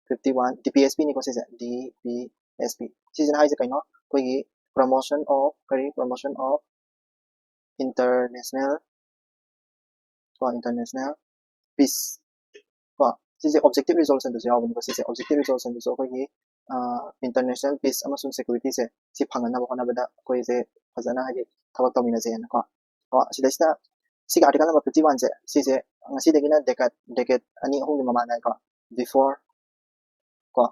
fifty one D P S ꯄꯤꯅꯤꯀꯣ ꯁꯤꯁꯦ, ꯗꯤ ꯄꯤ ꯑꯦꯁ ꯄꯤ꯫ ꯁꯤꯁꯤꯅ ꯍꯥꯏꯁꯦ ꯀꯩꯅꯣ? ꯑꯩꯈꯣꯏꯒꯤ promotion of ꯀꯔꯤ, promotion of international ꯀꯣ, international peace ꯀꯣ꯫ ꯁꯤꯁꯦ ꯑꯣꯕꯖꯦꯛꯇꯤꯚ ꯔꯤꯖꯣꯂꯨꯁꯟꯗꯁꯨ ꯌꯥꯎꯕꯅꯤꯀꯣ꯫ ꯁꯤꯁꯦ ꯑꯣꯕꯖꯦꯛꯇꯤꯚ ꯔꯤꯖꯣꯂꯨꯁꯟꯗꯁꯨ ꯑꯩꯈꯣꯏꯒꯤ ꯏꯟꯇꯔꯅꯦꯁꯅꯦꯜ ꯄꯤꯁ ꯑꯃꯁꯨꯡ ꯁꯦꯀ꯭ꯌꯨꯔꯤꯇꯤꯁꯦ ꯁꯤ ꯐꯪꯅꯅꯕ ꯍꯣꯠꯅꯕꯗ ꯑꯩꯈꯣꯏꯁꯦ ꯐꯖꯅ ꯍꯥꯏꯗꯤ ꯊꯕꯛ ꯇꯧꯃꯤꯟꯅꯁꯦꯅꯀꯣ꯫ ꯀꯣ, ꯁꯤꯗꯩꯁꯤꯗ ꯁꯤꯒꯤ ꯑꯥꯔꯇꯤꯀꯜ ꯅꯝꯕꯔ ꯐꯤꯐꯇꯤ ꯋꯥꯟꯁꯦ ꯁꯤꯁꯦ ꯉꯁꯤꯗꯒꯤꯅ ꯗꯦꯀꯦꯠ ꯗꯦꯀꯦꯠ ꯑꯅꯤ ꯑꯍꯨꯝꯒꯤ ꯃꯃꯥꯡꯗ ꯍꯥꯏꯀꯣ, before ꯀꯣ,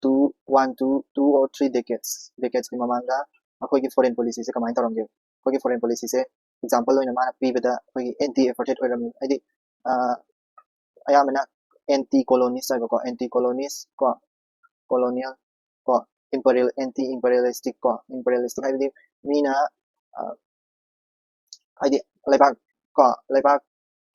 two one two two or three decades decadesꯀꯤ ꯃꯃꯥꯡꯗ ꯑꯩꯈꯣꯏꯒꯤ ꯐꯣꯔꯦꯟ ꯄꯣꯂꯤꯁꯤꯁꯦ ꯀꯃꯥꯏꯅ ꯇꯧꯔꯝꯒꯦ? ꯑꯩꯈꯣꯏꯒꯤ ꯐꯣꯔꯦꯟ ꯄꯣꯂꯤꯁꯤꯁꯦ ꯑꯦꯛꯖꯥꯝꯄꯜ ꯑꯣꯏꯅ ꯃꯥꯅ ꯄꯤꯕꯗ ꯑꯩꯈꯣꯏꯒꯤ ꯑꯦꯟꯇꯤ ꯑꯦꯄꯥꯔꯊꯥꯏꯗ ꯑꯣꯏꯔꯝꯃꯤ, ꯍꯥꯏꯗꯤ ꯑꯌꯥꯝꯕꯅ ꯑꯦꯟꯇꯤ ꯀꯣꯂꯣꯅꯤꯁ ꯍꯥꯏꯕꯀꯣ, ꯑꯦꯟꯇꯤ ꯀꯣꯂꯣꯅꯤꯁ ꯀꯣ, ꯀꯣꯂꯣꯅꯤꯌꯦꯜ ꯀꯣ, ꯏꯝꯄꯔꯤꯌꯦꯜ, ꯑꯦꯟꯇꯤ ꯏꯝꯄꯔꯤꯌꯦꯂꯤꯁꯇꯤꯛ ꯀꯣ, ꯏꯝꯄꯔꯤꯌꯦꯂꯤꯁꯇꯤꯛ ꯍꯥꯏꯕꯗꯤ ꯃꯤꯅ ꯍꯥꯏꯗꯤ ꯂꯩꯕꯥꯛ ꯀꯣ, ꯂꯩꯕꯥꯛ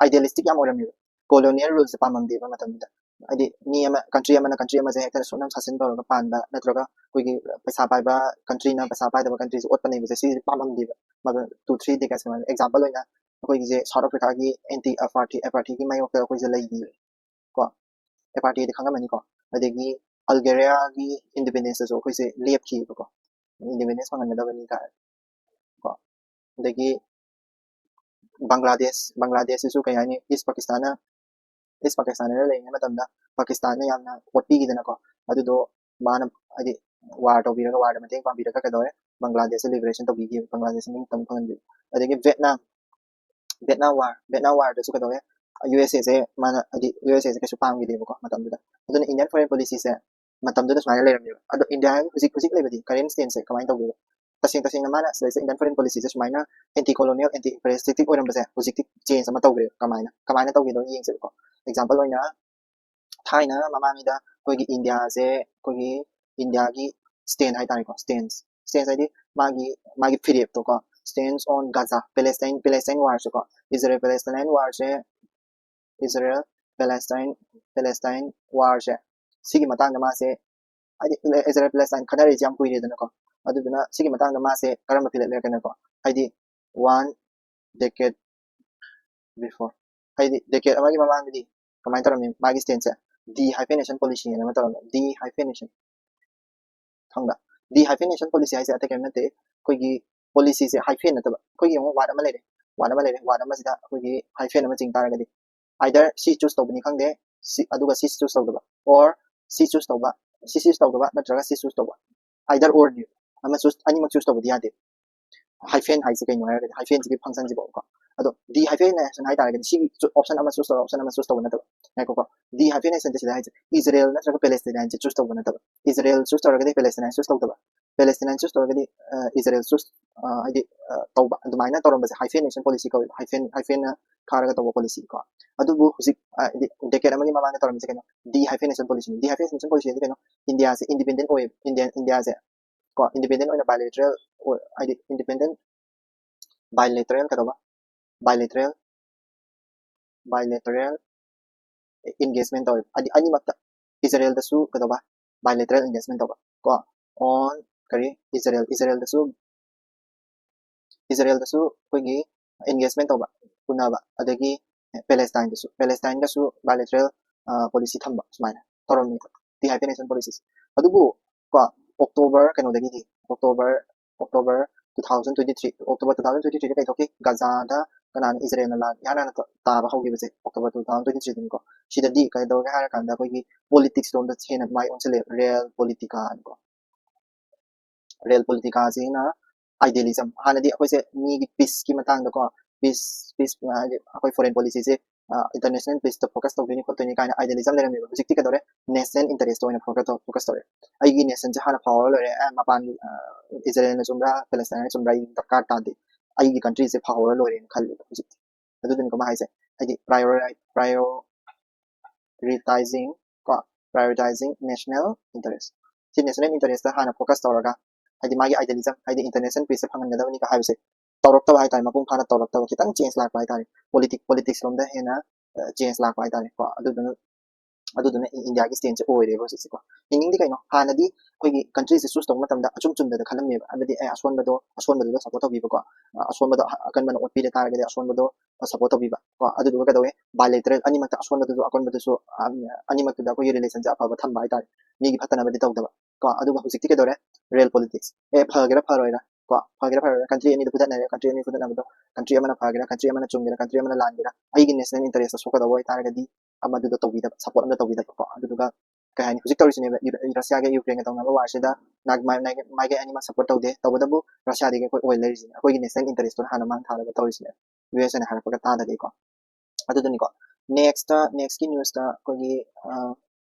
idealistic ꯌꯥꯝ ꯑꯣꯏꯔꯝꯃꯦꯕ꯫ Colonial ruleꯁꯦ ꯄꯥꯝꯃꯝꯗꯦꯕ ꯃꯇꯝꯗꯨꯗ꯫ ꯍꯥꯏꯗꯤ ꯃꯤ ꯑꯃ, country ꯑꯃꯅ country ꯑꯃꯁꯦ ꯍꯦꯛꯇ ꯁꯨꯞꯅꯝ ꯁꯥꯁꯟ ꯇꯧꯔꯒ ꯄꯥꯟꯕ, ꯅꯠꯇ꯭ꯔꯒ ꯑꯩꯈꯣꯏꯒꯤ ꯄꯩꯁꯥ ꯄꯥꯏꯕ countryꯅ ꯄꯩꯁꯥ ꯄꯥꯏꯗꯕ countryꯁꯦ ꯑꯣꯠꯄ ꯅꯩꯕꯁꯦ ꯁꯤꯁꯦ ꯄꯥꯝꯃꯝꯗꯦꯕ꯫ ꯃꯗꯨ two three decades ꯃꯃꯥꯡꯗ꯫ Example ꯑꯣꯏꯅ ꯑꯩꯈꯣꯏꯒꯤꯁꯦ South Africaꯒꯤ anti apartheid, apartheidꯀꯤ ꯃꯥꯌꯣꯛꯇ ꯑꯩꯈꯣꯏꯁꯦ ꯂꯩꯈꯤꯕ ꯀꯣ꯫ Apartheidꯗꯤ ꯈꯪꯉꯝꯃꯅꯤꯀꯣ꯫ ꯑꯗꯒꯤ Algeriaꯒꯤ independenceꯇꯁꯨ ꯑꯩꯈꯣꯏꯁꯦ ꯂꯦꯞꯈꯤꯕꯀꯣ, independence ꯐꯪꯍꯟꯒꯗꯕꯅꯤ ꯀꯥꯏꯅ ꯀꯣ꯫ ꯑꯗꯒꯤ ꯕꯪꯒ꯭ꯂꯥꯗꯦꯁ, ꯕꯪꯒ꯭ꯂꯥꯗꯦꯁꯁꯤꯁꯨ ꯀꯩ ꯍꯥꯏꯅꯤ, East Pakistan, East Pakistanꯗ ꯂꯩꯔꯤꯉꯩ ꯃꯇꯝꯗ ꯄꯥꯀꯤꯁꯇꯥꯟꯅ ꯌꯥꯝꯅ ꯑꯣꯠꯄꯤꯈꯤꯗꯅꯀꯣ꯫ ꯑꯗꯨꯗꯣ ꯃꯥꯅ ꯍꯥꯏꯗꯤ war ꯇꯧꯕꯤꯔꯒ, warꯗ ꯃꯇꯦꯡ ꯄꯥꯡꯕꯤꯔꯒ ꯀꯩꯗꯧꯔꯦ, ꯕꯪꯒ꯭ꯂꯥꯗꯦꯁꯁꯦ liberation ꯇꯧꯕꯤꯈꯤꯕ, ꯕꯪꯒ꯭ꯂꯥꯗꯦꯁꯁꯦ ꯅꯤꯡꯇꯝꯕ ꯐꯪꯍꯟꯕꯤꯕ꯫ ꯑꯗꯒꯤ ꯚꯦꯠꯅꯥꯝ, ꯚꯦꯠꯅꯥꯝ war, ꯚꯦꯠꯅꯥꯝ warꯗꯁꯨ ꯀꯩꯗꯧꯔꯦ, USAꯁꯦ ꯃꯥꯅ ꯍꯥꯏꯗꯤ USAꯁꯦ ꯀꯩꯁꯨ ꯄꯥꯝꯈꯤꯗꯦꯕꯀꯣ ꯃꯇꯝꯗꯨꯗ꯫ ꯑꯗꯨꯅ Indian foreign policyꯁꯦ ꯃꯇꯝꯗꯨꯗ ꯁꯨꯃꯥꯏꯅ ꯂꯩꯔꯝꯃꯦꯕ꯫ ꯑꯗꯣ Indiaꯒꯤ ꯍꯧꯖꯤꯛ, ꯍꯧꯖꯤꯛ ꯂꯩꯕꯗꯤ current stateꯁꯦ ꯀꯃꯥꯏꯅ ꯇꯧꯒꯦꯕ? ꯇꯁꯦꯡ ꯇꯁꯦꯡꯅ ꯃꯥꯅ ꯁꯤꯗꯩꯁꯤꯗ Indian foreign policyꯁꯦ ꯁꯨꯃꯥꯏꯅ anti colonial, anti imperialistic ꯑꯣꯏꯔꯝꯕꯁꯦ ꯍꯧꯖꯤꯛꯇꯤ change ꯑꯃ ꯇꯧꯈ꯭ꯔꯦꯕ꯫ ꯀꯃꯥꯏꯅ, ꯀꯃꯥꯏꯅ ꯇꯧꯒꯦꯗꯣ ꯌꯦꯡꯁꯦꯕꯀꯣ꯫ Example ꯑꯣꯏꯅ ꯊꯥꯏꯅ ꯃꯃꯥꯡꯉꯩꯗ ꯑꯩꯈꯣꯏꯒꯤ Indiaꯁꯦ, ꯑꯩꯈꯣꯏꯒꯤ Indiaꯒꯤ stand ꯍꯥꯏꯇꯥꯔꯦꯀꯣ, stance, stance ꯍꯥꯏꯗꯤ ꯃꯥꯒꯤ, ꯃꯥꯒꯤ ꯐꯤꯔꯦꯞꯇꯣꯀꯣ, stance on Gaza, Palestine, Palestine warꯁꯦꯀꯣ, Israel Palestine warꯁꯦ, Israel Palestine, Palestine warꯁꯦ, ꯁꯤꯒꯤ ꯃꯇꯥꯡꯗ ꯃꯥꯁꯦ, ꯍꯥꯏꯗꯤ Israel Palestine ꯈꯠꯅꯔꯤꯁꯦ ꯌꯥꯝ ꯀꯨꯏꯔꯦꯗꯅꯀꯣ, ꯑꯗꯨꯗꯨꯅ ꯁꯤꯒꯤ ꯃꯇꯥꯡꯗ ꯃꯥꯁꯦ ꯀꯔꯝꯕ ꯐꯤꯔꯦꯞ ꯂꯩꯔꯛꯀꯦꯅꯀꯣ, ꯍꯥꯏꯗꯤ one decade before, ꯍꯥꯏꯗꯤ decade ꯑꯃꯒꯤ ꯃꯃꯥꯡꯗꯗꯤ ꯀꯃꯥꯏꯅ ꯇꯧꯔꯝꯃꯤ ꯃꯥꯒꯤ stanceꯁꯦ? De hyphenation policy ꯍꯥꯏꯅ ꯑꯃ ꯇꯧꯔꯝꯃꯤ, de hyphenation꯫ ꯈꯪꯕ꯭ꯔꯥ? De hyphenation policy ꯍꯥꯏꯁꯦ ꯑꯇꯩ ꯀꯔꯤꯝ ꯅꯠꯇꯦ, ꯑꯩꯈꯣꯏꯒꯤ policyꯁꯦ hyphen ꯅꯠꯇꯕ, ꯑꯩꯈꯣꯏꯒꯤ ꯑꯃꯨꯛ word ꯑꯃ ꯂꯩꯔꯦ, word ꯑꯃ ꯂꯩꯔꯦ, word ꯑꯃꯁꯤꯗ ꯑꯩꯈꯣꯏꯒꯤ hyphen ꯑꯃ ꯆꯤꯡ ꯇꯥꯔꯒꯗꯤ, either ꯁꯤ choose ꯇꯧꯕꯅꯤ ꯈꯪꯗꯦ, ꯁꯤ, ꯑꯗꯨꯒ ꯁꯤ choose ꯇꯧꯗꯕ, or ꯁꯤ choose ꯇꯧꯕ, ꯁꯤ choose ꯇꯧꯗꯕ ꯅꯠꯇ꯭ꯔꯒ ꯁꯤ choose ꯇꯧꯕ, either orꯅꯦꯕ꯫ ꯑꯃ choose, ꯑꯅꯤꯃꯛ choose ꯇꯧꯕꯗꯤ ꯌꯥꯗꯦ꯫ Hyphen ꯍꯥꯏꯁꯦ ꯀꯩꯅꯣ ꯍꯥꯏꯔꯒꯗꯤ, hyphenꯁꯤꯒꯤ functionꯁꯤꯕꯀꯣ꯫ ꯑꯗꯣ de hyphenation ꯍꯥꯏ ꯇꯥꯔꯒꯗꯤ ꯁꯤꯒꯤ option ꯑꯃ choose ꯇꯧꯔꯒ option ꯑꯃ choose ꯇꯧꯕ ꯅꯠꯇꯕ, ꯉꯥꯏꯈꯣꯀꯣ, de hyphenationꯁꯦ ꯁꯤꯗ ꯍꯥꯏꯁꯦ Israel ꯅꯠꯇ꯭ꯔꯒ Palestineꯁꯦ choose ꯇꯧꯕ ꯅꯠꯇꯕ, Israel choose ꯇꯧꯔꯒꯗꯤ Palestine choose ꯇꯧꯗꯕ, Palestine choose ꯇꯧꯔꯒꯗꯤ Israel choose ꯍꯥꯏꯗꯤ ꯇꯧꯕ, ꯑꯗꯨꯃꯥꯏꯅ ꯇꯧꯔꯝꯕꯁꯦ hyphenation policy ꯀꯧꯋꯦꯕ꯫ Hyphen, hyphenꯅ ꯈꯥꯔꯒ ꯇꯧꯕ policy ꯀꯣ꯫ ꯑꯗꯨꯕꯨ ꯍꯧꯖꯤꯛ ꯍꯥꯏꯗꯤ decade ꯑꯃꯒꯤ ꯃꯃꯥꯡꯗ ꯇꯧꯔꯝꯃꯤꯁꯦ ꯀꯩꯅꯣ? De hyphenation policyꯅꯤ꯫ De hyphenation policy ꯍꯥꯏꯗꯤ ꯀꯩꯅꯣ? Indiaꯁꯦ independent ꯑꯣꯏꯌꯦꯕ꯫ India, Indiaꯁꯦ ꯀꯣ, independent ꯑꯣꯏꯅ bilateral ꯑꯣꯏ, ꯍꯥꯏꯗꯤ independent, bilateral ꯀꯩꯗꯧꯕ? Bilateral bilateral engagement ꯇꯧꯋꯦꯕ꯫ ꯍꯥꯏꯗꯤ ꯑꯅꯤꯃꯛꯇ, ꯏꯖꯔꯦꯜꯗꯁꯨ ꯀꯩꯗꯧꯕ, bilateral engagement ꯇꯧꯕ ꯀꯣ꯫ On ꯀꯔꯤ, ꯏꯖꯔꯦꯜ, ꯏꯖꯔꯦꯜꯗꯁꯨ, ꯏꯖꯔꯦꯜꯗꯁꯨ ꯑꯩꯈꯣꯏꯒꯤ engagement ꯇꯧꯕ, ꯎꯅꯕ, ꯑꯗꯒꯤ ꯄꯦꯂꯦꯁꯇꯥꯏꯟꯗꯁꯨ, ꯄꯦꯂꯦꯁꯇꯥꯏꯟꯒꯁꯨ bilateral policy ꯊꯝꯕ, ꯁꯨꯃꯥꯏꯅ ꯇꯧꯔꯝꯃꯤ, dehyphenation policies꯫ ꯑꯗꯨꯕꯨ ꯀꯣ, ꯑꯣꯛꯇꯣꯕꯔ ꯀꯩꯅꯣꯗꯒꯤꯗꯤ, October, October two thousand twenty three, October two thousand twenty three ꯗ ꯀꯩ ꯊꯣꯛꯈꯤ? ꯒꯖꯥꯗ ꯀꯅꯥꯅ, ꯏꯖꯔꯦꯜꯅ ꯂꯥꯟ ꯏꯍꯥꯟ ꯍꯥꯟꯅ ꯇꯥꯕ ꯍꯧꯈꯤꯕꯁꯦ October two thousand twenty three ꯗꯅꯤꯀꯣ꯫ ꯁꯤꯗꯗꯤ ꯀꯩꯗꯧꯔꯒꯦ ꯍꯥꯏꯔ ꯀꯥꯟꯗ ꯑꯩꯈꯣꯏꯒꯤ politics ꯂꯣꯝꯗ ꯍꯦꯟꯅ ꯃꯥꯏ ꯑꯣꯟꯁꯤꯜꯂꯦ, real politica ꯍꯥꯏꯅꯀꯣ꯫ Real politica ꯁꯤꯅ idealism, ꯍꯥꯟꯅꯗꯤ ꯑꯩꯈꯣꯏꯁꯦ ꯃꯤꯒꯤ peace ꯀꯤ ꯃꯇꯥꯡꯗꯀꯣ, peace, peace ꯍꯥꯏꯗꯤ ꯑꯩꯈꯣꯏ foreign policy ꯁꯦ international peace ꯇ focus ꯇꯧꯗꯣꯏꯅꯤ ꯈꯣꯠꯇꯣꯏꯅꯤ ꯀꯥꯏꯅ idealism ꯂꯩꯔꯝꯃꯦꯕ꯫ ꯍꯧꯖꯤꯛꯇꯤ ꯀꯩꯗꯧꯔꯦ? National interest ꯇ ꯑꯣꯏꯅ focus ꯇꯧ-, focus ꯇꯧꯔꯦ꯫ ꯑꯩꯒꯤ nation ꯁꯦ ꯍꯥꯟꯅ ꯐꯍꯧꯔ ꯂꯣꯏꯔꯦ, ꯑꯦ, ꯃꯄꯥꯟꯒꯤ, ꯑ, ꯏꯖꯔꯦꯜꯅ ꯆꯨꯝꯕ꯭ꯔꯥ, ꯄꯦꯂꯦꯁꯇꯥꯏꯟꯅ ꯆꯨꯝꯕ꯭ꯔꯥ, ꯑꯩ ꯗꯔꯀꯥꯔ ꯇꯥꯗꯦ, ꯑꯩꯒꯤ country ꯁꯦ ꯐꯍꯧꯔ ꯂꯣꯏꯔꯦꯅ ꯈꯜꯂꯦꯕ ꯍꯧꯖꯤꯛꯇꯤ꯫ ꯑꯗꯨꯗꯨꯅꯤꯀꯣ ꯃꯥ ꯍꯥꯏꯁꯦ, ꯍꯥꯏꯗꯤ priori-, prioritizing ꯀꯣ, prioritizing national interest꯫ ꯁꯤ national interest ꯇ ꯍꯥꯟꯅ focus ꯇꯧꯔꯒ, ꯍꯥꯏꯗꯤ ꯃꯥꯒꯤ idealism, ꯍꯥꯏꯗꯤ international peace ꯁꯦ ꯐꯪꯍꯟꯒꯗꯕꯅꯤꯀꯣ ꯍꯥꯏꯕꯁꯦ ꯇꯧꯔꯛꯇꯕ ꯍꯥꯏꯇꯥꯔꯦ, ꯃꯄꯨꯡ ꯐꯥꯅ ꯇꯧꯔꯛꯇꯕ, ꯈꯤꯇꯪ change ꯂꯥꯛꯄ ꯍꯥꯏꯇꯥꯔꯦ, politic-, politics ꯂꯣꯝꯗ ꯍꯦꯟꯅ, ꯑ, change ꯂꯥꯛꯄ ꯍꯥꯏꯇꯥꯔꯦ ꯀꯣ꯫ ꯑꯗꯨꯗꯨꯅ, ꯑꯗꯨꯗꯨꯅ ꯏ-, ꯏꯟꯗꯤꯌꯥꯒꯤ stand ꯁꯦ ꯑꯣꯏꯔꯦꯕ ꯍꯧꯖꯤꯛꯁꯦ ꯀꯣ꯫ Meaning ꯗꯤ ꯀꯩꯅꯣ? ꯍꯥꯟꯅꯗꯤ ꯑꯩꯈꯣꯏꯒꯤ country ꯁꯦ choose ꯇꯧꯕ ꯃꯇꯝꯗ ꯑꯆꯨꯝ ꯆꯨꯝꯗꯗ ꯈꯜꯂꯝꯃꯦꯕ, ꯍꯥꯏꯕꯗꯤ ꯑꯦ, ꯑꯁꯣꯟꯕꯗꯣ, ꯑꯁꯣꯟꯕꯗꯨꯗ support ꯇꯧꯕꯤꯕꯀꯣ, ꯑ, ꯑꯁꯣꯟꯕꯗꯣ ꯑ-, ꯑꯀꯟꯕꯅ ꯑꯣꯠꯄꯤꯔ ꯇꯥꯔꯒꯗꯤ ꯑꯁꯣꯟꯕꯗꯣ support ꯇꯧꯕꯤꯕ ꯀꯣ꯫ ꯑꯗꯨꯗꯨꯒ ꯀꯩꯗꯧꯋꯦ? Bilateral, ꯑꯅꯤꯃꯛꯇ, ꯑꯁꯣꯟꯕꯗꯨꯁꯨ ꯑꯀꯟꯕꯗꯨꯁꯨ, ꯑ, ꯑꯅꯤꯃꯛꯇꯨꯗ ꯑꯩꯈꯣꯏꯒꯤ relation ꯁꯦ ꯑꯐꯕ ꯊꯝꯕ ꯍꯥꯏꯇꯥꯔꯦ, ꯃꯤꯒꯤ ꯐꯠꯇꯅꯕꯗꯤ ꯇꯧꯗꯕ ꯀꯣ꯫ ꯑꯗꯨꯒ ꯍꯧꯖꯤꯛꯇꯤ ꯀꯩꯗꯧꯔꯦ? Real politics꯫ ꯑꯦ, ꯐꯒꯦꯔꯥ ꯐꯔꯣꯏꯔꯥ ꯀꯣ, ꯐꯒꯦꯔꯥ ꯐꯔꯣꯏꯔꯥ, country ꯑꯅꯤꯗꯣ ꯐꯨꯗꯠꯅꯔꯦ, country ꯑꯅꯤ ꯐꯨꯗꯠꯅꯕꯗꯣ, country ꯑꯃꯅ ꯐꯒꯦꯔꯥ, country ꯑꯃꯅ ꯆꯨꯝꯒꯦꯔꯥ, country ꯑꯃꯅ ꯂꯥꯟꯒꯦꯔꯥ, ꯑꯩꯒꯤ national interest ꯇ ꯁꯣꯛꯀꯗꯧꯕ ꯑꯣꯏꯇꯥꯔꯒꯗꯤ ꯑꯃꯗꯨꯗ ꯇꯧꯕꯤꯗꯕ, support ꯑꯃꯗ ꯇꯧꯕꯤꯗꯕ ꯀꯣ꯫ ꯑꯗꯨꯗꯨꯒ ꯀꯩ ꯍꯥꯏꯅꯤ, ꯍꯧꯖꯤꯛ ꯇꯧꯔꯤꯁꯤꯅꯦꯕ, ꯌꯨ-, ꯔꯁꯤꯌꯥꯒ ꯌꯨꯀ꯭ꯔꯦꯟꯒ ꯇꯧꯅꯕ war ꯁꯤꯗ ꯅꯥꯛ-, ꯃꯥꯏ-, ꯃꯥꯏ-, ꯃꯥꯏꯀꯩ ꯑꯅꯤꯃꯛ support ꯇꯧꯗꯦ꯫ ꯇꯧꯕꯇꯕꯨ ꯔꯁꯤꯌꯥꯗꯒꯤ ꯑꯩꯈꯣꯏ ꯑꯣꯏ ꯂꯩꯔꯤꯁꯤꯅꯦ, ꯑꯩꯈꯣꯏꯒꯤ national interest ꯇꯨꯅ ꯍꯥꯟꯅ ꯃꯥꯡ ꯊꯥꯔꯒ ꯇꯧꯔꯤꯁꯤꯅꯦ, ꯌꯨ ꯑꯦꯁ ꯑꯦꯅ ꯍꯥꯏꯔꯛꯄꯒ ꯇꯥꯗꯒꯩꯀꯣ꯫ ꯑꯗꯨꯗꯨꯅꯤꯀꯣ꯫ Next, next ꯀꯤ news ꯇ ꯑꯩꯈꯣꯏꯒꯤ, ꯑ,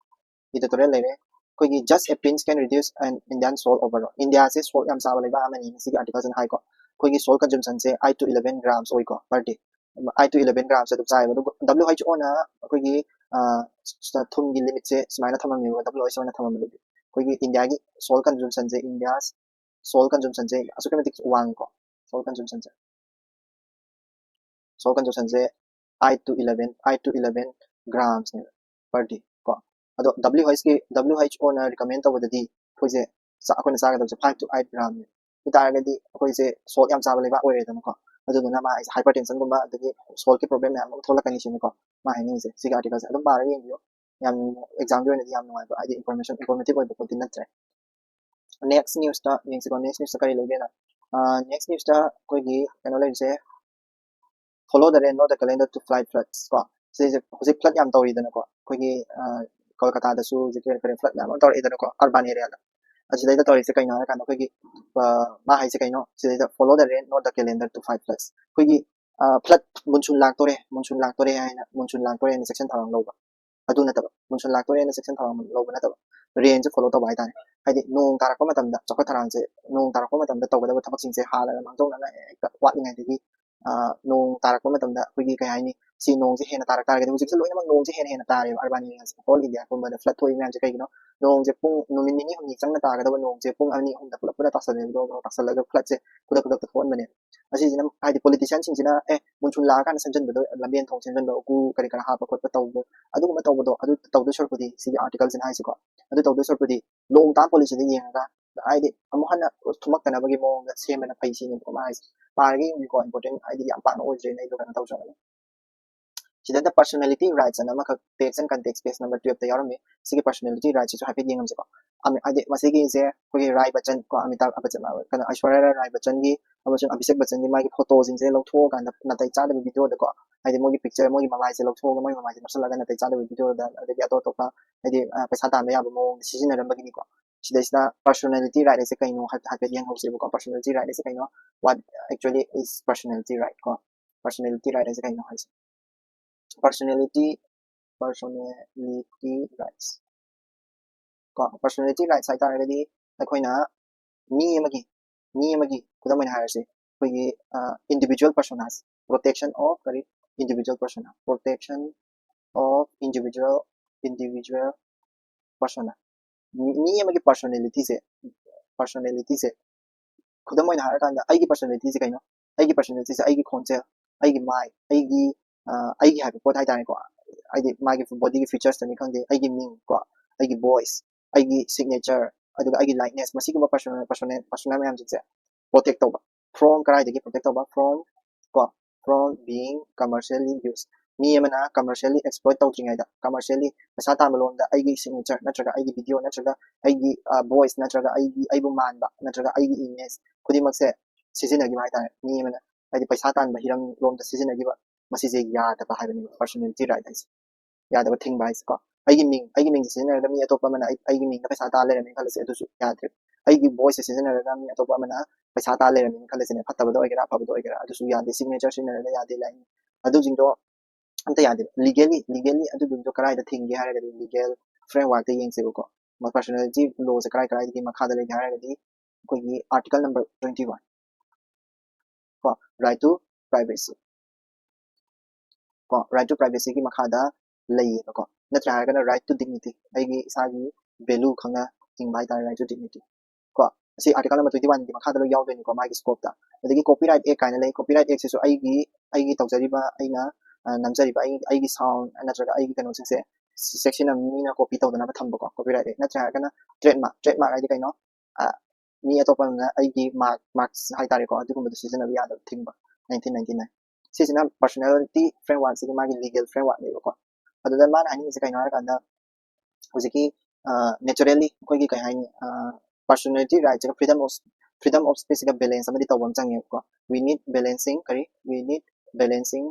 editorial ꯂꯩꯔꯦ꯫ ꯑꯩꯈꯣꯏꯒꯤ "Just a pinch can reduce an Indian salt overload"꯫ ꯏꯟꯗꯤꯌꯥꯁꯦ salt ꯌꯥꯝ ꯆꯥꯕ ꯂꯩꯕꯥꯛ ꯑꯃꯅꯤ ꯁꯤꯒꯤ article ꯁꯤꯅ ꯍꯥꯏꯀꯣ꯫ ꯑꯩꯈꯣꯏꯒꯤ salt consumption say eight to eleven grams ꯑꯣꯏꯀꯣ, per day꯫ Eight to eleven grams ꯑꯗꯨꯝ ꯆꯥꯏꯕ꯫ ꯑꯗꯨꯒ W H O ꯅ ꯑꯩꯈꯣꯏꯒꯤ, ꯑ, ꯊꯨꯝꯒꯤ limit ꯁꯦ ꯁꯨꯃꯥꯏꯅ ꯊꯝꯃꯝꯃꯦꯕ, W H O ꯅ ꯊꯝꯃꯝꯕꯗꯗꯤ꯫ ꯑꯩꯈꯣꯏꯒꯤ ꯏꯟꯗꯤꯌꯥꯒꯤ salt consumption ꯁꯦ, India's salt consumption ꯁꯦ ꯑꯁꯨꯛꯀꯤ ꯃꯇꯤꯛ ꯋꯥꯡꯉꯤꯀꯣ, salt consumption say. Salt consumption say eight to eleven eight to eleven gramsꯅꯦꯕ per day ꯀꯣ꯫ ꯑꯗꯣ W H ꯀꯤ W H O ꯅ recommend ꯇꯧꯕꯗꯗꯤ ꯑꯩꯈꯣꯏꯁꯦ ꯆꯥ- ꯑꯩꯈꯣꯏꯅ ꯆꯥꯒꯗꯕꯁꯦ five to eight gramꯅꯦ꯫ ꯑꯗꯨ ꯇꯥꯔꯒꯗꯤ ꯑꯩꯈꯣꯏꯁꯦ salt ꯌꯥꯝ ꯆꯥꯕ ꯂꯩꯕꯥꯛ ꯑꯣꯏꯔꯦꯗꯅꯀꯣ꯫ ꯑꯗꯨꯗꯨꯅ ꯃꯥ ꯍꯥꯏꯁꯦ hypertension ꯒꯨꯝꯕ ꯑꯗꯒꯤ salt ꯀꯤ problem ꯃꯌꯥꯝ ꯑꯃ ꯊꯣꯛꯂꯛꯀꯅꯤ ꯁꯤꯅꯤꯀꯣ ꯃꯥ ꯍꯥꯏꯅꯤꯡꯉꯤꯁꯦ꯫ ꯁꯤꯒꯤ article ꯁꯦ ꯑꯗꯨꯝ ꯄꯥꯔꯒ ꯌꯦꯡꯕꯤꯌꯨ꯫ ꯌꯥꯝ exam ꯒꯤ ꯑꯣꯏꯅꯗꯤ ꯌꯥꯝ ꯅꯨꯡꯉꯥꯏꯕ ꯍꯥꯏꯗꯤ information informative ꯑꯣꯏꯕ ꯄꯣꯠꯇꯤ ꯅꯠꯇ꯭ꯔꯦ꯫ Next news ꯇ ꯌꯦꯡꯁꯤꯀꯣ꯫ Next news ꯇ ꯀꯔꯤ ꯂꯩꯒꯦꯅ next news ꯇ ꯑꯩꯈꯣꯏꯒꯤ ꯀꯩꯅꯣ ꯂꯩꯔꯤꯁꯦ follow the rain, not the calendar to fight floods ꯀꯣ꯫ ꯁꯤꯁꯦ ꯍꯧꯖꯤꯛ flood ꯌꯥꯝ ꯇꯧꯔꯤꯗꯅꯀꯣ ꯑꯩꯈꯣꯏꯒꯤ ꯀꯣꯜꯀꯇꯥꯗꯁꯨ ꯍꯧꯖꯤꯛ ꯀꯔꯤ flood ꯃꯌꯥꯝ ꯑꯃ ꯇꯧꯔꯛꯏꯗꯅꯀꯣ urban area ꯗ꯫ ꯑꯁꯤꯗꯩꯗ ꯇꯧꯔꯤꯁꯦ ꯀꯩꯅꯣ ꯍꯥꯏꯔꯀꯥꯟꯗ ꯑꯩꯈꯣꯏꯒꯤ ꯃꯥ ꯍꯥꯏꯁꯦ ꯀꯩꯅꯣ ꯁꯤꯗꯩꯗ follow the rain, not the calendar to fight floods꯫ ꯑꯩꯈꯣꯏꯒꯤ flood monsoon ꯂꯥꯛꯇꯣꯔꯦ monsoon ꯂꯥꯛꯇꯣꯔꯦ ꯍꯥꯏꯅ monsoon ꯂꯥꯛꯇꯣꯔꯦ ꯍꯥꯏꯅ ꯆꯦꯛꯁꯤꯟ ꯊꯧꯔꯥꯡ ꯂꯧꯕ ꯑꯗꯨ ꯅꯠꯇꯕ monsoon ꯂꯥꯛꯇꯣꯔꯦ ꯍꯥꯏꯅ ꯆꯦꯛꯁꯤꯟ ꯊꯧꯔꯥꯡ ꯂꯧꯕ ꯅꯠꯇꯕ rain ꯁꯦ follow ꯇꯧꯕ ꯍꯥꯏꯇꯥꯔꯦ꯫ ꯍꯥꯏꯗꯤ ꯅꯣꯡ ꯇꯥꯔꯛꯄ ꯃꯇꯝꯗ ꯆꯥꯎꯈꯠ ꯊꯧꯔꯥꯡꯁꯦ ꯅꯣꯡ ꯇꯥꯔꯛꯄ ꯃꯇꯝꯗ ꯇꯧꯒꯗꯕ ꯊꯕꯛꯁꯤꯡꯁꯦ ꯍꯥꯟꯅ ꯃꯥꯡꯖꯧꯅꯅ ꯍꯦꯛꯇ ꯋꯥꯠꯂꯤꯉꯩꯗꯒꯤ ꯅꯣꯡ ꯇꯥꯔꯛꯄ ꯃꯇꯝꯗ ꯑꯩꯈꯣꯏꯒꯤ ꯀꯩ ꯍꯥꯏꯅꯤ ꯁꯤ ꯅꯣꯡꯁꯦ ꯍꯦꯟꯅ ꯇꯥꯔꯛ ꯇꯥꯔꯒꯗꯤ ꯍꯧꯖꯤꯛꯁꯦ ꯂꯣꯏꯅꯃꯛ ꯅꯣꯡꯁꯦ ꯍꯦꯟꯅ ꯍꯦꯟꯅ ꯇꯥꯔꯦꯕ urban area ꯁꯦ꯫ All India ꯄꯨꯝꯕꯗ flood ꯊꯣꯛꯏ ꯃꯌꯥꯝꯁꯦ ꯀꯩꯒꯤꯅꯣ? ꯅꯣꯡꯁꯦ ꯄꯨꯡ ꯅꯨꯃꯤꯠ ꯅꯤꯅꯤ ꯍꯨꯝꯅꯤ ꯆꯪꯅ ꯇꯥꯒꯗꯕ ꯅꯣꯡꯁꯦ ꯄꯨꯡ ꯑꯅꯤ ꯑꯍꯨꯝꯗ ꯄꯨꯂꯞ ꯄꯨꯟꯅ ꯇꯥꯁꯜꯂꯒ flood ꯁꯦ ꯈꯨꯗꯛ ꯈꯨꯗꯛꯇ ꯊꯣꯛꯍꯟꯕꯅꯦ꯫ ꯑꯁꯤꯁꯤꯅ ꯍꯥꯏꯗꯤ politician ꯁꯤꯡꯁꯤꯅ ꯑꯦ monsoon ꯂꯥꯛꯑꯀꯥꯟꯗ ꯁꯦꯝꯖꯤꯟꯕꯗꯣ ꯂꯝꯕꯦꯟ ꯊꯣꯡ ꯁꯦꯝꯖꯤꯟꯕ ꯎꯀꯨ ꯀꯔꯤ ꯀꯔꯥ ꯍꯥꯞꯄ ꯈꯣꯠꯄ ꯇꯧꯕ ꯑꯗꯨꯒꯨꯝꯕ ꯇꯧꯕꯗꯣ ꯑꯗꯨ ꯇꯧꯗꯣꯏ ꯁꯔꯨꯛꯄꯨꯗꯤ ꯁꯤꯒꯤ article ꯁꯤꯅ ꯍꯥꯏꯁꯤꯀꯣ꯫ ꯑꯗꯨ ꯇꯧꯗꯣꯏ ꯁꯔꯨꯛꯄꯨꯗꯤ long term policy ꯗ ꯌꯦꯡꯉꯒ ꯍꯥꯏꯗꯤ ꯑꯃꯨꯛ ꯍꯟꯅ ꯊꯨꯝꯃꯛꯇꯅꯕꯒꯤ ꯃꯑꯣꯡꯗ ꯁꯦꯝꯕꯅ ꯐꯩ ꯁꯤꯅꯦꯕꯀꯣ ꯃꯥ ꯍꯥꯏꯁꯦ꯫ ꯄꯥꯔꯒ ꯌꯦꯡꯕꯤꯀꯣ important ꯍꯥꯏꯗꯤ ꯌꯥꯝ ꯄꯥꯛꯅ ꯑꯣꯏꯗ꯭ꯔꯦꯅ ꯑꯩꯗꯣ ꯀꯩꯅꯣ ꯇꯧꯖꯕꯅꯦ꯫ ꯁꯤꯗ personality rights ꯑꯅ ꯑꯃꯈꯛ Facts and Context page number twelve ꯇ ꯌꯥꯎꯔꯝꯃꯤ꯫ ꯁꯤꯒꯤ personality rights ꯁꯤꯁꯨ ꯍꯥꯏꯐꯦꯠ ꯌꯦꯡꯉꯝꯁꯤꯀꯣ꯫ ꯑꯃꯤ- ꯍꯥꯏꯗꯤ ꯃꯁꯤꯒꯤꯁꯦ ꯑꯩꯈꯣꯏꯒꯤ ꯔꯥꯏ ꯕꯆꯟ ꯀꯣ ꯑꯃꯤꯇꯥꯕ ꯕꯆꯟ ꯀꯩꯅꯣ ꯑꯩꯁ꯭ꯋꯔꯌ ꯔꯥꯏ ꯕꯆꯟꯒꯤ ꯑꯃꯁꯨꯡ ꯑꯚꯤꯁꯦꯛ ꯕꯆꯟꯒꯤ ꯃꯥꯒꯤ ꯐꯣꯇꯣꯁꯤꯡꯁꯦ ꯂꯧꯊꯣꯛꯑꯀꯥꯟꯗ ꯅꯥꯇꯩ ꯆꯥꯗꯕ ꯚꯤꯗꯤꯑꯣꯗꯀꯣ ꯍꯥꯏꯗꯤ ꯃꯣꯏꯒꯤ ꯄꯤꯛꯆꯔ ꯃꯣꯏꯒꯤ ꯃꯃꯥꯏꯁꯦ ꯂꯧꯊꯣꯛꯑꯒ ꯃꯣꯏꯒꯤ ꯃꯃꯥꯏꯁꯦ ꯅꯞꯁꯜꯂꯒ ꯅꯥꯇꯩ ꯆꯥꯗꯕ ꯚꯤꯗꯤꯑꯣꯗ ꯑꯗꯒꯤ ꯑꯇꯣꯞ ꯑꯇꯣꯞꯄ ꯍꯥꯏꯗꯤ ꯄꯩꯁꯥ ꯇꯥꯟꯕ ꯌꯥꯕ ꯃꯑꯣꯡꯗ ꯁꯤꯖꯤꯟꯅꯔꯝꯕꯒꯤꯅꯤꯀꯣ꯫ ꯁꯤꯗꯩꯁꯤꯗ personality right ꯍꯥꯏꯁꯦ ꯀꯩꯅꯣ ꯍꯥꯏꯐꯦꯠ ꯌꯦꯡꯍꯧꯁꯦꯕꯀꯣ꯫ Personality right ꯍꯥꯏꯁꯦ ꯀꯩꯅꯣ? What actually is personality right ꯀꯣ? Personality right ꯍꯥꯏꯁꯦ ꯀꯩꯅꯣ ꯍꯥꯏꯁꯦ? Personality personality rights ꯀꯣ personality rights ꯍꯥꯏ ꯇꯥꯔꯒꯗꯤ ꯑꯩꯈꯣꯏꯅ ꯃꯤ ꯑꯃꯒꯤ ꯃꯤ ꯑꯃꯒꯤ ꯈꯨꯗꯝ ꯑꯣꯏꯅ ꯍꯥꯏꯔꯁꯤ ꯑꯩꯈꯣꯏꯒꯤ individual personas protection of ꯀꯔꯤ individual persona protection of individual individual persona ꯃꯤ ꯑꯃꯒꯤ personality ꯁꯦ personality ꯁꯦ ꯈꯨꯗꯝ ꯑꯣꯏꯅ ꯍꯥꯏꯔꯀꯥꯟꯗ ꯑꯩꯒꯤ personality ꯁꯦ ꯀꯩꯅꯣ? ꯑꯩꯒꯤ personality ꯁꯦ ꯑꯩꯒꯤ ꯈꯣꯟꯖꯦꯜ, ꯑꯩꯒꯤ ꯃꯥꯏ, ꯑꯩꯒꯤ ꯑꯩꯒꯤ ꯍꯥꯏꯕ ꯄꯣꯠ ꯍꯥꯏꯇꯥꯔꯦꯀꯣ, ꯍꯥꯏꯗꯤ ꯃꯥꯒꯤ ꯕꯣꯗꯤꯒꯤ ꯐꯤꯆꯔꯁꯇꯅꯤ ꯈꯪꯗꯦ, ꯑꯩꯒꯤ ꯃꯤꯡ ꯀꯣ, ꯑꯩꯒꯤ ꯚꯣꯏꯁ, ꯑꯩꯒꯤ ꯁꯤꯒꯅꯦꯆꯔ, ꯑꯗꯨꯒ ꯑꯩꯒꯤ ꯂꯥꯏꯛꯅꯦꯁ, ꯃꯁꯤꯒꯨꯝꯕ ꯄꯔꯁꯣꯅꯦꯜ ꯄꯔꯁꯣꯅꯦꯜ ꯄꯔꯁꯣꯅꯦꯜ ꯃꯌꯥꯝꯁꯤꯡꯁꯦ ꯄ꯭ꯔꯣꯇꯦꯛ ꯇꯧꯕ꯫ From ꯀꯗꯥꯏꯗꯒꯤ ꯄ꯭ꯔꯣꯇꯦꯛ ꯇꯧꯕ? From ꯀꯣ, from being commercially used꯫ ꯃꯤ ꯑꯃꯅ ꯀꯃꯔꯁꯤꯌꯦꯜꯂꯤ ꯑꯦꯛꯁꯄ꯭ꯂꯣꯏꯠ ꯇꯧꯗ꯭ꯔꯤꯉꯩꯗ, ꯀꯃꯔꯁꯤꯌꯦꯜꯂꯤ ꯄꯩꯁꯥ ꯇꯥꯟꯕ ꯂꯣꯝꯗ ꯑꯩꯒꯤ ꯁꯤꯒꯅꯦꯆꯔ ꯅꯠꯇ꯭ꯔꯒ ꯑꯩꯒꯤ ꯚꯤꯗꯤꯑꯣ ꯅꯠꯇ꯭ꯔꯒ ꯑꯩꯒꯤ ꯚꯣꯏꯁ ꯅꯠꯇ꯭ꯔꯒ ꯑꯩꯒꯤ ꯑꯩꯕꯨ ꯃꯥꯟꯕ ꯅꯠꯇ꯭ꯔꯒ ꯑꯩꯒꯤ ꯏꯃꯦꯖ ꯈꯨꯗꯤꯡꯃꯛꯁꯦ ꯁꯤꯖꯤꯟꯅꯈꯤꯕ ꯍꯥꯏꯇꯥꯔꯦ꯫ ꯃꯤ ꯑꯃꯅ ꯍꯥꯏꯗꯤ ꯄꯩꯁꯥ ꯇꯥꯟꯕ ꯍꯤꯔꯝ ꯂꯣꯝꯗ ꯁꯤꯖꯤꯟꯅꯈꯤꯕ, ꯃꯁꯤꯁꯦ ꯌꯥꯗꯕ ꯍꯥꯏꯕꯅꯦꯕ ꯄꯔꯁꯣꯅꯦꯂꯤꯇꯤ ꯔꯥꯏꯠ ꯍꯥꯏꯁꯦ꯫ ꯌꯥꯗꯕ ꯊꯤꯡꯕ ꯍꯥꯏꯁꯦꯀꯣ꯫ ꯑꯩꯒꯤ ꯃꯤꯡ ꯑꯩꯒꯤ ꯃꯤꯡꯁꯦ ꯁꯤꯖꯤꯟꯅꯔꯒ ꯃꯤ ꯑꯇꯣꯞꯄ ꯑꯃꯅ ꯑꯩ ꯑꯩꯒꯤ ꯃꯤꯡꯗ ꯄꯩꯁꯥ ꯇꯥ ꯂꯩꯔꯝꯃꯦꯅ ꯈꯜꯂꯁꯦ, ꯑꯗꯨꯁꯨ ꯌꯥꯗ꯭ꯔꯦ꯫ ꯑꯩꯒꯤ ꯚꯣꯏꯁꯁꯦ ꯁꯤꯖꯤꯟꯅꯔꯒ ꯃꯤ ꯑꯇꯣꯞꯄ ꯑꯃꯅ ꯄꯩꯁꯥ ꯇꯥ ꯂꯩꯔꯝꯃꯦꯅ ꯈꯜꯂꯁꯤꯅꯦ, ꯐꯠꯇꯕꯗ ꯑꯣꯏꯒꯦꯔꯥ ꯑꯐꯕꯗ ꯑꯣꯏꯒꯦꯔꯥ, ꯑꯗꯨꯁꯨ ꯌꯥꯗꯦ꯫ ꯁꯤꯒꯅꯦꯆꯔ ꯁꯤꯖꯤꯟꯅꯔꯒ ꯌꯥꯗꯦ, ꯂꯥꯏꯛ ꯑꯗꯨꯁꯤꯡꯗꯣ ꯑꯝꯇ ꯌꯥꯗꯦꯕ꯫ ꯂꯤꯒꯦꯜꯂꯤ ꯂꯤꯒꯦꯜꯂꯤ ꯑꯗꯨꯗꯨꯗꯣ ꯀꯗꯥꯏꯗ ꯊꯤꯡꯒꯦ ꯍꯥꯏꯔꯒꯗꯤ ꯂꯤꯒꯦꯜ ꯐ꯭ꯔꯦꯝꯋꯥꯔꯛꯇ ꯌꯦꯡꯁꯦꯕꯀꯣ꯫ ꯄꯔꯁꯣꯅꯦꯂꯤꯇꯤ ꯂꯣꯁꯦ ꯀꯗꯥꯏ ꯀꯗꯥꯏꯗꯒꯤ ꯃꯈꯥꯗ ꯂꯩꯒꯦ ꯍꯥꯏꯔꯒꯗꯤ ꯑꯩꯈꯣꯏꯒꯤ ꯑꯥꯔꯇꯤꯀꯜ ꯅꯝꯕꯔ ꯇ꯭ꯋꯦꯟꯇꯤ ꯋꯥꯟ ꯀꯣ, right to privacy ꯀꯣ, right to privacyꯒꯤ ꯃꯈꯥꯗ ꯂꯩꯌꯦꯕꯀꯣ꯫ ꯅꯠꯇ꯭ꯔꯥ ꯍꯥꯏꯔꯒꯅ right to dignity, ꯑꯩꯒꯤ ꯏꯁꯥꯒꯤ ꯚꯦꯂꯨ ꯈꯪꯅ ꯍꯤꯡꯕ ꯍꯥꯏꯇꯥꯔꯦ, right to dignity ꯀꯣ꯫ ꯑꯁꯤ ꯑꯥꯔꯇꯤꯀꯜ ꯅꯝꯕꯔ ꯇ꯭ꯋꯦꯟꯇꯤ ꯋꯥꯟꯒꯤ ꯃꯈꯥꯗ ꯂꯣꯏ ꯌꯥꯎꯗꯣꯏꯅꯤꯀꯣ, ꯃꯥꯒꯤ ꯁ꯭ꯀꯣꯞꯇ꯫ ꯑꯗꯒꯤ ꯀꯣꯄꯤꯔꯥꯏꯠ ꯑꯦꯛ ꯀꯥꯏꯅ ꯂꯩ꯫ ꯀꯣꯄꯤꯔꯥꯏꯠ ꯑꯦꯛꯁꯤꯁꯨ ꯑꯩꯒꯤ ꯑꯩꯒꯤ ꯇꯧꯖꯔꯤꯕ, ꯑꯩꯅ ꯑ, ꯅꯝꯖꯔꯤꯕ ꯑꯩ ꯑꯩꯒꯤ ꯁꯥꯎꯟ ꯅꯠꯇ꯭ꯔꯒ ꯑꯩꯒꯤ ꯀꯩꯅꯣꯁꯤꯡꯁꯦ ꯆꯦꯛꯁꯤꯟꯅ ꯃꯤꯅ ꯀꯣꯄꯤ ꯇꯧꯗꯅꯕ ꯊꯝꯕꯀꯣ, ꯀꯣꯄꯤꯔꯥꯏꯠ ꯑꯦꯛ꯫ ꯅꯠꯇ꯭ꯔꯥ ꯍꯥꯏꯔꯒꯅ ꯇ꯭ꯔꯦꯗꯃꯥꯔꯛ꯫ ꯇ꯭ꯔꯦꯗꯃꯥꯔꯛ ꯍꯥꯏꯗꯤ ꯀꯩꯅꯣ? ꯑ, ꯃꯤ ꯑꯇꯣꯞꯄ ꯑꯃꯅ ꯑꯩꯒꯤ ꯃꯥꯔꯛ ꯃꯥꯔꯛꯁ ꯍꯥꯏꯇꯥꯔꯦꯀꯣ, ꯑꯗꯨꯒꯨꯝꯕꯗꯣ ꯁꯤꯖꯤꯟꯅꯕ ꯌꯥꯗꯕ ꯊꯤꯡꯕ, ꯅꯥꯏꯟꯇꯤꯟ ꯅꯥꯏꯟꯇꯤ ꯅꯥꯏꯟ꯫ ꯁꯤꯁꯤꯅ ꯄꯔꯁꯣꯅꯦꯂꯤꯇꯤ ꯐ꯭ꯔꯦꯝꯋꯥꯔꯛꯁꯤꯒꯤ ꯃꯥꯒꯤ ꯂꯤꯒꯦꯜ ꯐ꯭ꯔꯦꯝꯋꯥꯔꯛꯅꯦꯕꯀꯣ꯫ ꯑꯗꯨꯗ ꯃꯥꯅ ꯍꯥꯏꯅꯤꯡꯉꯤꯁꯦ ꯀꯩꯅꯣ ꯍꯥꯏꯔꯀꯥꯟꯗ, ꯍꯧꯖꯤꯛꯀꯤ ꯅꯦꯆꯔꯦꯜꯂꯤ ꯑꯩꯈꯣꯏꯒꯤ ꯀꯩ ꯍꯥꯏꯅꯤ, ꯄꯔꯁꯣꯅꯦꯂꯤꯇꯤ ꯔꯥꯏꯠꯁꯤꯒ ꯐ꯭ꯔꯤꯗꯝ ꯑꯣꯐ ꯐ꯭ꯔꯤꯗꯝ ꯑꯣꯐ ꯁ꯭ꯄꯤꯁꯁꯤꯒ ꯕꯦꯂꯦꯟꯁ ꯑꯃꯗꯤ ꯇꯧꯕ ꯑꯃ ꯆꯪꯉꯦꯕꯀꯣ꯫ We need balancing, ꯀꯔꯤ? We need balancing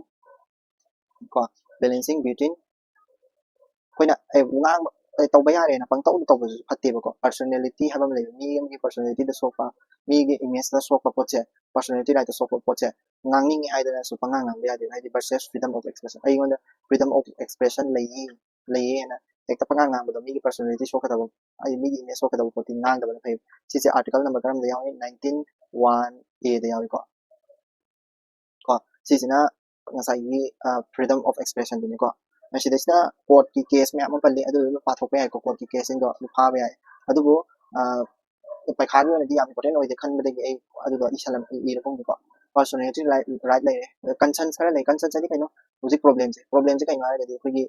ꯀꯣ, balancing between ꯑꯩꯈꯣꯏꯅ ꯑꯦ, ꯉꯥꯡꯕ ꯑꯦ, ꯇꯧꯕ ꯌꯥꯔꯦꯅ ꯄꯪꯇꯧꯗ ꯇꯧꯕꯁꯨ ꯐꯠꯇꯦꯕꯀꯣ꯫ ꯄꯔꯁꯣꯅꯦꯂꯤꯇꯤ ꯍꯥꯏꯕ ꯑꯃ ꯂꯩꯕ, ꯃꯤ ꯑꯃꯒꯤ ꯄꯔꯁꯣꯅꯦꯂꯤꯇꯤꯗ ꯁꯣꯛꯄ, ꯃꯤꯒꯤ ꯏꯃꯦꯖꯇ ꯁꯣꯛꯄ ꯄꯣꯠꯁꯦ, ꯄꯔꯁꯣꯅꯦꯂꯤꯇꯤ ꯔꯥꯏꯠꯇ ꯁꯣꯛꯄ ꯄꯣꯠꯁꯦ ꯉꯥꯡꯅꯤꯡꯉꯦ ꯍꯥꯏꯗꯅꯁꯨ ꯄꯉꯥꯡ ꯉꯥꯡꯕ ꯌꯥꯗꯦꯕ꯫ ꯍꯥꯏꯗꯤ versus freedom of expression, ꯑꯩꯉꯣꯟꯗ freedom of expression ꯂꯩꯌꯦ ꯂꯩꯌꯦꯅ ꯍꯦꯛꯇ ꯄꯉꯥꯡ ꯉꯥꯡꯕꯗꯣ, ꯃꯤꯒꯤ ꯄꯔꯁꯣꯅꯦꯂꯤꯇꯤ ꯁꯣꯛꯀꯗꯕ, ꯍꯥꯏꯗꯤ ꯃꯤꯒꯤ ꯏꯃꯦꯖ ꯁꯣꯛꯀꯗꯕ ꯄꯣꯠꯇꯤ ꯉꯥꯡꯗꯕꯅ ꯐꯩ꯫ ꯁꯤꯁꯦ ꯑꯥꯔꯇꯤꯀꯜ ꯅꯝꯕꯔ ꯀꯔꯝꯕꯗ ꯌꯥꯎꯏ? ꯅꯥꯏꯟꯇꯤꯟ ꯋꯥꯟ ꯑꯦꯗ ꯌꯥꯎꯏꯀꯣ꯫ ꯀꯣ, ꯁꯤꯁꯤꯅ ꯉꯁꯥꯏꯒꯤ freedom of expressionꯗꯨꯅꯤꯀꯣ꯫ ꯃꯁꯤꯗꯩꯁꯤꯗ ꯀꯣꯔꯠꯀꯤ ꯀꯦꯁ ꯃꯌꯥꯝ ꯑꯃ ꯄꯜꯂꯤ, ꯑꯗꯨꯗꯨ ꯄꯥꯊꯣꯛꯄ ꯌꯥꯏꯀꯣ, ꯀꯣꯔꯠꯀꯤ ꯀꯦꯁꯁꯤꯡꯗꯣ ꯑꯗꯨ ꯐꯥꯕ ꯌꯥꯏ꯫ ꯑꯗꯨꯕꯨ ꯑ, ꯄꯩꯈꯥꯒꯤ ꯑꯣꯏꯅꯗꯤ ꯌꯥꯝ ꯏꯝꯄꯣꯔꯇꯦꯟ ꯑꯣꯏꯗꯦ ꯈꯟꯕꯗꯒꯤ ꯑꯩ ꯑꯗꯨꯗꯣ ꯏꯁꯜꯂꯝ ꯏꯔꯒꯨꯝꯒꯦꯀꯣ꯫ ꯄꯔꯁꯣꯅꯦꯂꯤꯇꯤ ꯔꯥꯏꯠ ꯂꯩꯔꯦ, ꯀꯟꯁꯔꯟꯁ ꯈꯔ ꯂꯩ꯫ ꯀꯟꯁꯔꯟꯁ ꯍꯥꯏꯗꯤ ꯀꯩꯅꯣ? ꯍꯧꯖꯤꯛ problemꯁꯦ problemꯁꯦ ꯀꯩꯅꯣ ꯍꯥꯏꯔꯒꯗꯤ ꯑꯩꯈꯣꯏꯒꯤ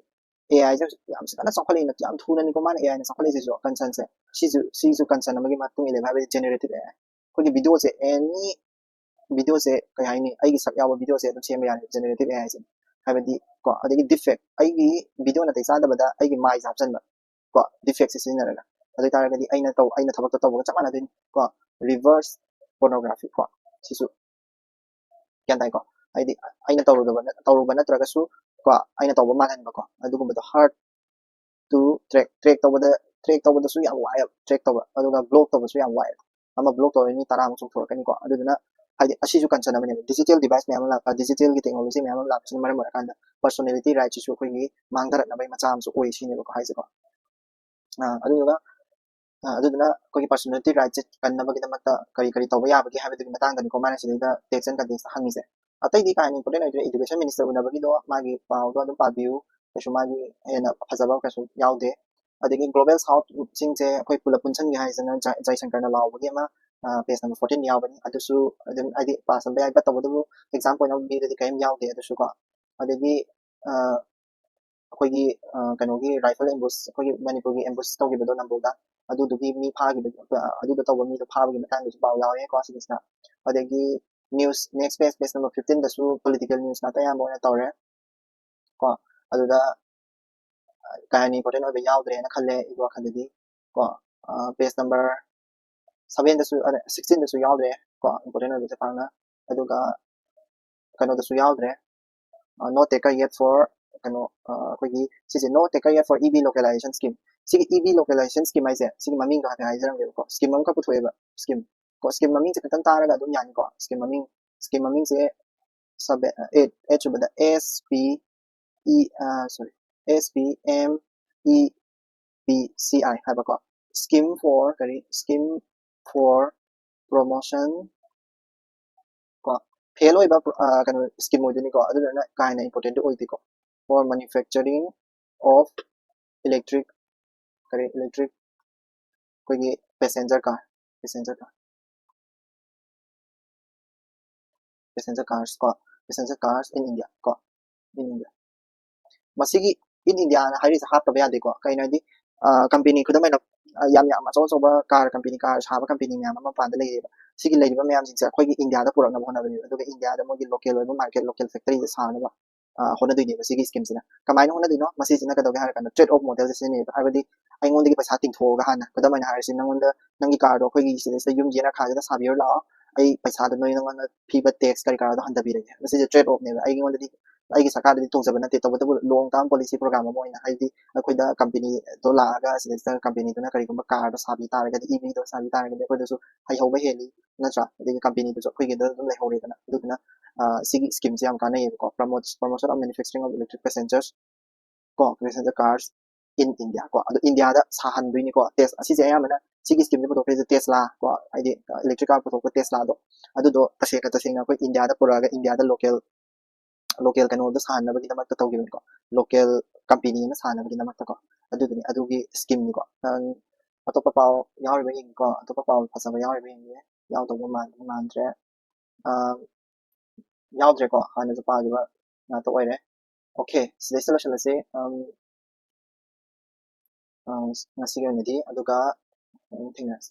AI ꯁꯦ ꯌꯥꯝ ꯀꯟꯅ ꯆꯥꯎꯈꯠꯂꯛꯏꯅ, ꯌꯥꯝ ꯊꯨꯅꯅꯤꯀꯣ ꯃꯥꯅ AI ꯅ ꯆꯥꯎꯈꯠꯂꯛꯏꯁꯤꯁꯨ concernꯁꯦ꯫ ꯁꯤꯁꯨ ꯁꯤꯁꯨ concern ꯑꯃꯒꯤ ꯃꯇꯨꯡ ꯏꯜꯂꯦꯕ, ꯍꯥꯏꯕꯗꯤ generative AI꯫ ꯑꯩꯈꯣꯏꯒꯤ videoꯁꯦ any videoꯁꯦ ꯀꯩ ꯍꯥꯏꯅꯤ, ꯑꯩꯒꯤ ꯁꯛ ꯌꯥꯎꯕ videoꯁꯦ ꯑꯗꯨꯝ ꯁꯦꯝꯕ ꯌꯥꯔꯦ generative AI ꯁꯦ꯫ ꯍꯥꯏꯕꯗꯤ ꯀꯣ, ꯑꯗꯒꯤ deepfake, ꯑꯩꯒꯤ video ꯅꯥꯇꯩ ꯆꯥꯗꯕꯗ ꯑꯩꯒꯤ ꯃꯥꯏꯁꯦ ꯍꯥꯞꯆꯟꯕ ꯀꯣ, deepfakeꯁꯦ ꯁꯤꯖꯤꯟꯅꯔꯒ꯫ ꯑꯗꯨ ꯑꯣꯏꯇꯥꯔꯒꯗꯤ ꯑꯩꯅ ꯇꯧ ꯑꯩꯅ ꯊꯕꯛꯇꯣ ꯇꯧꯕꯒ ꯆꯞ ꯃꯥꯟꯅꯗꯣꯏꯅꯤ ꯀꯣ꯫ Reverse pornography ꯀꯣ, ꯁꯤꯁꯨ ꯒ꯭ꯌꯥꯟ ꯇꯥꯏꯀꯣ? ꯍꯥꯏꯗꯤ ꯑꯩꯅ ꯇꯧꯔꯨꯗꯕ ꯅꯠ- ꯇꯧꯔꯨꯕ ꯅꯠꯇ꯭ꯔꯒꯁꯨ ꯀꯣ, ꯑꯩꯅ ꯇꯧꯕ ꯃꯥꯜꯍꯟꯕ ꯀꯣ, ꯑꯗꯨꯒꯨꯝꯕꯗꯣ hard to track, track ꯇꯧꯕꯗ track ꯇꯧꯕꯗꯁꯨ ꯌꯥꯝ ꯋꯥꯏꯑꯦꯕ track ꯇꯧꯕ꯫ ꯑꯗꯨꯒ block ꯇꯧꯕꯁꯨ ꯌꯥꯝ ꯋꯥꯏꯑꯦꯕ꯫ ꯑꯃ block ꯇꯧꯔꯦ, ꯃꯤ ꯇꯔꯥꯃꯨꯛ ꯆꯣꯡꯊꯣꯔꯛꯀꯅꯤꯀꯣ꯫ ꯑꯗꯨꯗꯨꯅ ꯍꯥꯏꯗꯤ ꯑꯁꯤꯁꯨ concern ꯑꯃꯅꯦꯕ꯫ Digital device ꯃꯌꯥꯝ ꯑꯃ ꯂꯥꯛꯄ, digitalꯒꯤ technology ꯃꯌꯥꯝ ꯑꯃ ꯂꯥꯛꯄꯁꯤꯅ ꯃꯔꯝ ꯑꯣꯏꯔꯀꯥꯟꯗ personality rightꯁꯤꯁꯨ ꯑꯩꯈꯣꯏꯒꯤ ꯃꯥꯡꯊꯔꯛꯅꯕꯒꯤ ꯃꯆꯥꯛ ꯑꯃꯁꯨ ꯑꯣꯏ ꯁꯤꯅꯦꯕꯀꯣ ꯍꯥꯏꯁꯦꯀꯣ꯫ ꯑꯥ, ꯑꯗꯨꯗꯨꯒ ꯑꯥ, ꯑꯗꯨꯗꯨꯅ ꯑꯩꯈꯣꯏꯒꯤ personality rightꯁꯦ ꯀꯟꯅꯕꯒꯤꯗꯃꯛꯇ ꯀꯔꯤ ꯀꯔꯤ ꯇꯧꯕ ꯌꯥꯕꯒꯦ ꯍꯥꯏꯕꯗꯨꯒꯤ ꯃꯇꯥꯡꯗꯅꯤꯀꯣ ꯃꯥꯅ ꯁꯤꯗꯩꯗ tax and context ꯍꯪꯉꯤꯁꯦ꯫ ꯑꯇꯩꯗꯤ ꯀꯥ ꯍꯦꯟꯅ important ꯑꯣꯏꯗ꯭ꯔꯦ꯫ Education minister ꯎꯅꯕꯒꯤꯗꯣ ꯃꯥꯒꯤ ꯄꯥꯎꯗꯣ ꯑꯗꯨꯝ ꯄꯥꯕꯤꯌꯨ, ꯀꯩꯁꯨ ꯃꯥꯒꯤ ꯍꯦꯟꯅ ꯐꯖꯕ ꯀꯩꯁꯨ ꯌꯥꯎꯗꯦ꯫ ꯑꯗꯒꯤ global southꯁꯤꯡꯁꯦ ꯑꯩꯈꯣꯏ ꯄꯨꯂꯞ ꯄꯨꯟꯁꯤꯟꯒꯦ ꯍꯥꯏꯁꯤꯅ ꯖ- ꯖꯌꯁꯪꯀꯔꯅ ꯂꯥꯎꯕꯒꯤ ꯑꯃ page number fourteen ꯌꯥꯎꯕꯅꯤ꯫ ꯑꯗꯨꯁꯨ ꯑꯗꯨꯝ ꯍꯥꯏꯗꯤ pass ꯇꯧꯕ ꯌꯥꯏ, but ꯇꯧꯕꯇꯕꯨ exam point of viewꯗꯗꯤ ꯀꯔꯤꯝ ꯌꯥꯎꯗꯦ꯫ ꯑꯗꯨꯁꯨ ꯀꯣ, ꯑꯗꯒꯤ ꯑꯥ, ꯑꯩꯈꯣꯏꯒꯤ ꯑꯥ, ꯀꯩꯅꯣꯒꯤ rifle ambush, ꯑꯩꯈꯣꯏꯒꯤ ꯃꯅꯤꯄꯨꯔꯒꯤ ambush ꯇꯧꯈꯤꯕꯗꯣ ꯅꯝꯕꯣꯜꯗ, ꯑꯗꯨꯗꯨꯒꯤ ꯃꯤ ꯐꯥꯈꯤꯕ, ꯑꯗꯨꯗ ꯇꯧꯕ ꯃꯤꯗꯣ ꯐꯥꯕꯒꯤ ꯃꯇꯥꯡꯗꯁꯨ ꯄꯥꯎ ꯌꯥꯎꯔꯦꯀꯣ ꯁꯤꯒꯤꯁꯤꯅ꯫ ꯑꯗꯒꯤ news, next page, page number fifteenꯗꯁꯨ political newsꯅ ꯑꯌꯥꯝꯕ ꯑꯣꯏꯅ ꯇꯧꯔꯦ ꯀꯣ꯫ ꯑꯗꯨꯗ ꯑꯥ, ꯀꯥ ꯍꯦꯟꯅ important ꯑꯣꯏꯕ ꯌꯥꯎꯗ꯭ꯔꯦꯅ ꯈꯜꯂꯦ ꯑꯩꯒꯤ ꯋꯥꯈꯜꯗꯗꯤ ꯀꯣ꯫ ꯑꯥ, page number sevenꯗꯁꯨ, ꯑꯗ, sixteenꯗꯁꯨ ꯌꯥꯎꯗ꯭ꯔꯦ ꯀꯣ, important ꯑꯣꯏꯕꯁꯦ ꯄꯥꯛꯅ꯫ ꯑꯗꯨꯒ ꯀꯩꯅꯣꯗꯁꯨ ꯌꯥꯎꯗ꯭ꯔꯦ, ꯑꯥ, no taker yet for ꯀꯩꯅꯣ, ꯑꯥ, ꯑꯩꯈꯣꯏꯒꯤ ꯁꯤꯁꯦ, no taker yet for EB localization scheme꯫ ꯁꯤꯒꯤ EB localization scheme ꯍꯥꯏꯁꯦ, ꯁꯤꯒꯤ ꯃꯃꯤꯡꯗꯣ ꯍꯥꯏꯐꯦꯠ ꯍꯥꯏꯖꯔꯝꯒꯦꯕꯀꯣ꯫ Scheme ꯑꯃꯈꯛ ꯄꯨꯊꯣꯛꯑꯦꯕ, scheme ꯀꯣ꯫ Scheme ꯃꯃꯤꯡꯁꯦ ꯈꯛꯇꯪ ꯇꯥꯔꯒ ꯑꯗꯨꯝ ꯌꯥꯅꯤꯀꯣ꯫ Scheme ꯃꯃꯤꯡ, scheme ꯃꯃꯤꯡꯁꯦ seven, eight, eight ꯁꯨꯕꯗ S P E, ah, sorry, S P M E P C I ꯍꯥꯏꯕꯀꯣ꯫ Scheme for ꯀꯔꯤ, scheme for promotion ꯀꯣ, fail ꯑꯣꯏꯕ ꯀꯩꯅꯣ scheme ꯑꯣꯏꯗꯣꯏꯅꯤꯀꯣ꯫ ꯑꯗꯨꯗꯨꯅ ꯀꯥ ꯍꯦꯟꯅ important ꯑꯣꯏꯗꯦꯀꯣ꯫ For manufacturing of electric, ꯀꯔꯤ, electric ꯑꯩꯈꯣꯏꯒꯤ passenger car, passenger car, passenger cars ꯀꯣ, passenger cars in India ꯀꯣ꯫ in India. ꯃꯁꯤꯒꯤ in India ꯍꯥꯏꯔꯤꯁꯦ ꯍꯥꯞꯇꯕ ꯌꯥꯗꯦꯀꯣ꯫ ꯀꯩꯅꯣ ꯍꯥꯏꯗꯤ, ꯀꯝꯄꯦꯅꯤ, ꯈꯨꯗꯝ ꯑꯣꯏꯅ, ꯌꯥꯝ ꯌꯥꯝ ꯑꯆꯧ ꯑꯆꯧꯕ car company, car ꯁꯥꯕ ꯀꯝꯄꯦꯅꯤ ꯃꯌꯥꯝ ꯑꯃ ꯃꯄꯥꯟꯗ ꯂꯩꯔꯦꯕ꯫ ꯁꯤꯒꯤ ꯂꯩꯔꯤꯕ ꯃꯌꯥꯝꯁꯤꯡꯁꯦ ꯑꯩꯈꯣꯏꯒꯤ ꯏꯟꯗꯤꯌꯥꯗ ꯄꯨꯔꯛꯅꯕ ꯍꯣꯠꯅꯕꯅꯦꯕ, ꯑꯗꯨꯒ ꯏꯟꯗꯤꯌꯥꯗ ꯃꯣꯏꯒꯤ local ꯑꯣꯏꯕ market, local factory ꯗ ꯁꯥꯅꯕ ꯍꯣꯠꯅꯗꯣꯏꯅꯦꯕ ꯁꯤꯒꯤ scheme ꯁꯤꯅ꯫ ꯀꯃꯥꯏꯅ ꯍꯣꯠꯅꯗꯣꯏꯅꯣ? ꯃꯁꯤꯁꯤꯅ ꯀꯩꯗꯧꯒꯦ ꯍꯥꯏꯔ ꯀꯥꯟꯗ trade off model ꯁꯦ ꯁꯤꯖꯤꯟꯅꯩꯌꯦꯕ꯫ ꯍꯥꯏꯕꯗꯤ ꯑꯩꯉꯣꯟꯗꯒꯤ ꯄꯩꯁꯥ ꯇꯤꯡꯊꯣꯛꯑꯒ ꯍꯥꯟꯅ, ꯈꯨꯗꯝ ꯑꯣꯏꯅ ꯍꯥꯏꯔꯁꯤ, ꯅꯪꯉꯣꯟꯗ, ꯅꯪꯒꯤ car ꯗꯣ ꯑꯩꯈꯣꯏꯒꯤ ꯁꯤꯗꯩꯁꯤꯗ ꯌꯨꯝ ꯌꯦꯅꯈꯥꯁꯤꯗ ꯁꯥꯕꯤꯔꯣ ꯂꯥꯛꯑꯣ, ꯑꯩ ꯄꯩꯁꯥꯗꯣ ꯅꯣꯏ ꯅꯉꯣꯟꯗ ꯄꯤꯕ tax ꯀꯔꯤ ꯀꯔꯥꯗꯣ ꯍꯟꯊꯕꯤꯔꯒꯦ꯫ ꯃꯁꯤꯁꯦ trade off ꯅꯦꯕ꯫ ꯑꯩꯉꯣꯟꯗꯗꯤ, ꯑꯩꯒꯤ ꯁꯔꯀꯥꯔꯗꯗꯤ ꯇꯣꯡꯖꯕ ꯅꯠꯇꯦ, ꯇꯧꯕꯇꯕꯨ long term policy program ꯑꯃ ꯑꯣꯏꯅ, ꯍꯥꯏꯗꯤ ꯑꯩꯈꯣꯏꯗ ꯀꯝꯄꯦꯅꯤꯗꯣ ꯂꯥꯛꯑꯒ ꯁꯤꯗꯩꯁꯤꯗ ꯀꯝꯄꯦꯅꯤꯗꯨꯅ ꯀꯔꯤꯒꯨꯝꯕ car ꯗꯣ ꯁꯥꯕꯤ ꯇꯥꯔꯒꯗꯤ, EV ꯗꯣ ꯁꯥꯕꯤ ꯇꯥꯔꯒꯗꯤ ꯑꯩꯈꯣꯏꯗꯁꯨ ꯍꯩꯍꯧꯕ ꯍꯦꯜꯂꯤ, ꯅꯠꯇ꯭ꯔꯥ? ꯑꯗꯒꯤ ꯀꯝꯄꯦꯅꯤꯗꯨꯁꯨ ꯑꯩꯈꯣꯏꯒꯤꯗ ꯑꯗꯨꯝ ꯂꯩꯍꯧꯔꯦꯗꯅ꯫ ꯑꯗꯨꯗꯨꯅ ꯁꯤꯒꯤ scheme ꯁꯦ ꯌꯥꯝ ꯀꯥꯟꯅꯩꯌꯦꯕꯀꯣ꯫ Promote, promotion of manufacturing of electric passengers ꯀꯣ, passenger cars in India ꯀꯣ꯫ ꯑꯗꯣ ꯏꯟꯗꯤꯌꯥꯗ ꯁꯥꯍꯟꯗꯣꯏꯅꯤꯀꯣ꯫ Tesla, ꯑꯁꯤꯁꯦ ꯑꯌꯥꯝꯕꯅ, ꯁꯤꯒꯤ scheme ꯁꯦ ꯄꯨꯊꯣꯛꯇꯣꯏꯁꯦ Tesla ꯀꯣ, ꯍꯥꯏꯗꯤ electric car ꯄꯨꯊꯣꯛꯄ Tesla ꯗꯣ, ꯑꯗꯨꯗꯣ ꯇꯁꯦꯡꯅ ꯇꯁꯦꯡꯅ ꯑꯩꯈꯣꯏ ꯏꯟꯗꯤꯌꯥꯗ ꯄꯨꯔꯛꯑꯒ ꯏꯟꯗꯤꯌꯥꯗ local, local ꯀꯩꯅꯣꯗ ꯁꯥꯍꯟꯅꯕꯒꯤꯗꯃꯛꯇ ꯇꯧꯈꯤꯕꯅꯤꯀꯣ, local ꯀꯝꯄꯦꯅꯤ ꯑꯃ ꯁꯥꯍꯟꯅꯕꯒꯤꯗꯃꯛꯇꯀꯣ꯫ ꯑꯗꯨꯗꯨꯅꯤ, ꯑꯗꯨꯒꯤ scheme ꯅꯤꯀꯣ꯫ ꯅꯪ ꯑꯇꯣꯞꯄ ꯄꯥꯎ ꯌꯥꯎꯔꯤꯕ ꯌꯦꯡꯒꯦꯀꯣ, ꯑꯇꯣꯞꯄ ꯄꯥꯎ ꯐꯖꯕ ꯌꯥꯎꯔꯤꯕ ꯌꯦꯡꯒꯦ꯫ ꯌꯥꯎꯗꯧꯕ ꯃꯥꯟꯗꯤ ꯃꯥꯟꯗ꯭ꯔꯦ꯫ ꯑꯥ, ꯌꯥꯎꯗ꯭ꯔꯦꯀꯣ, ꯍꯥꯟꯅꯁꯨ ꯄꯥꯈꯤꯕ ꯉꯥꯛꯇ ꯑꯣꯏꯔꯦ꯫ Okay, ꯁꯤꯗꯩꯁꯤꯗ ꯂꯣꯏꯁꯤꯜꯂꯁꯤ꯫ ꯑꯝ, ꯑꯥ, ꯉꯁꯤꯒꯤ ꯑꯣꯏꯅꯗꯤ꯫ ꯑꯗꯨꯒ ꯑꯃꯨꯛ ꯊꯦꯡꯅꯔꯁꯤ꯫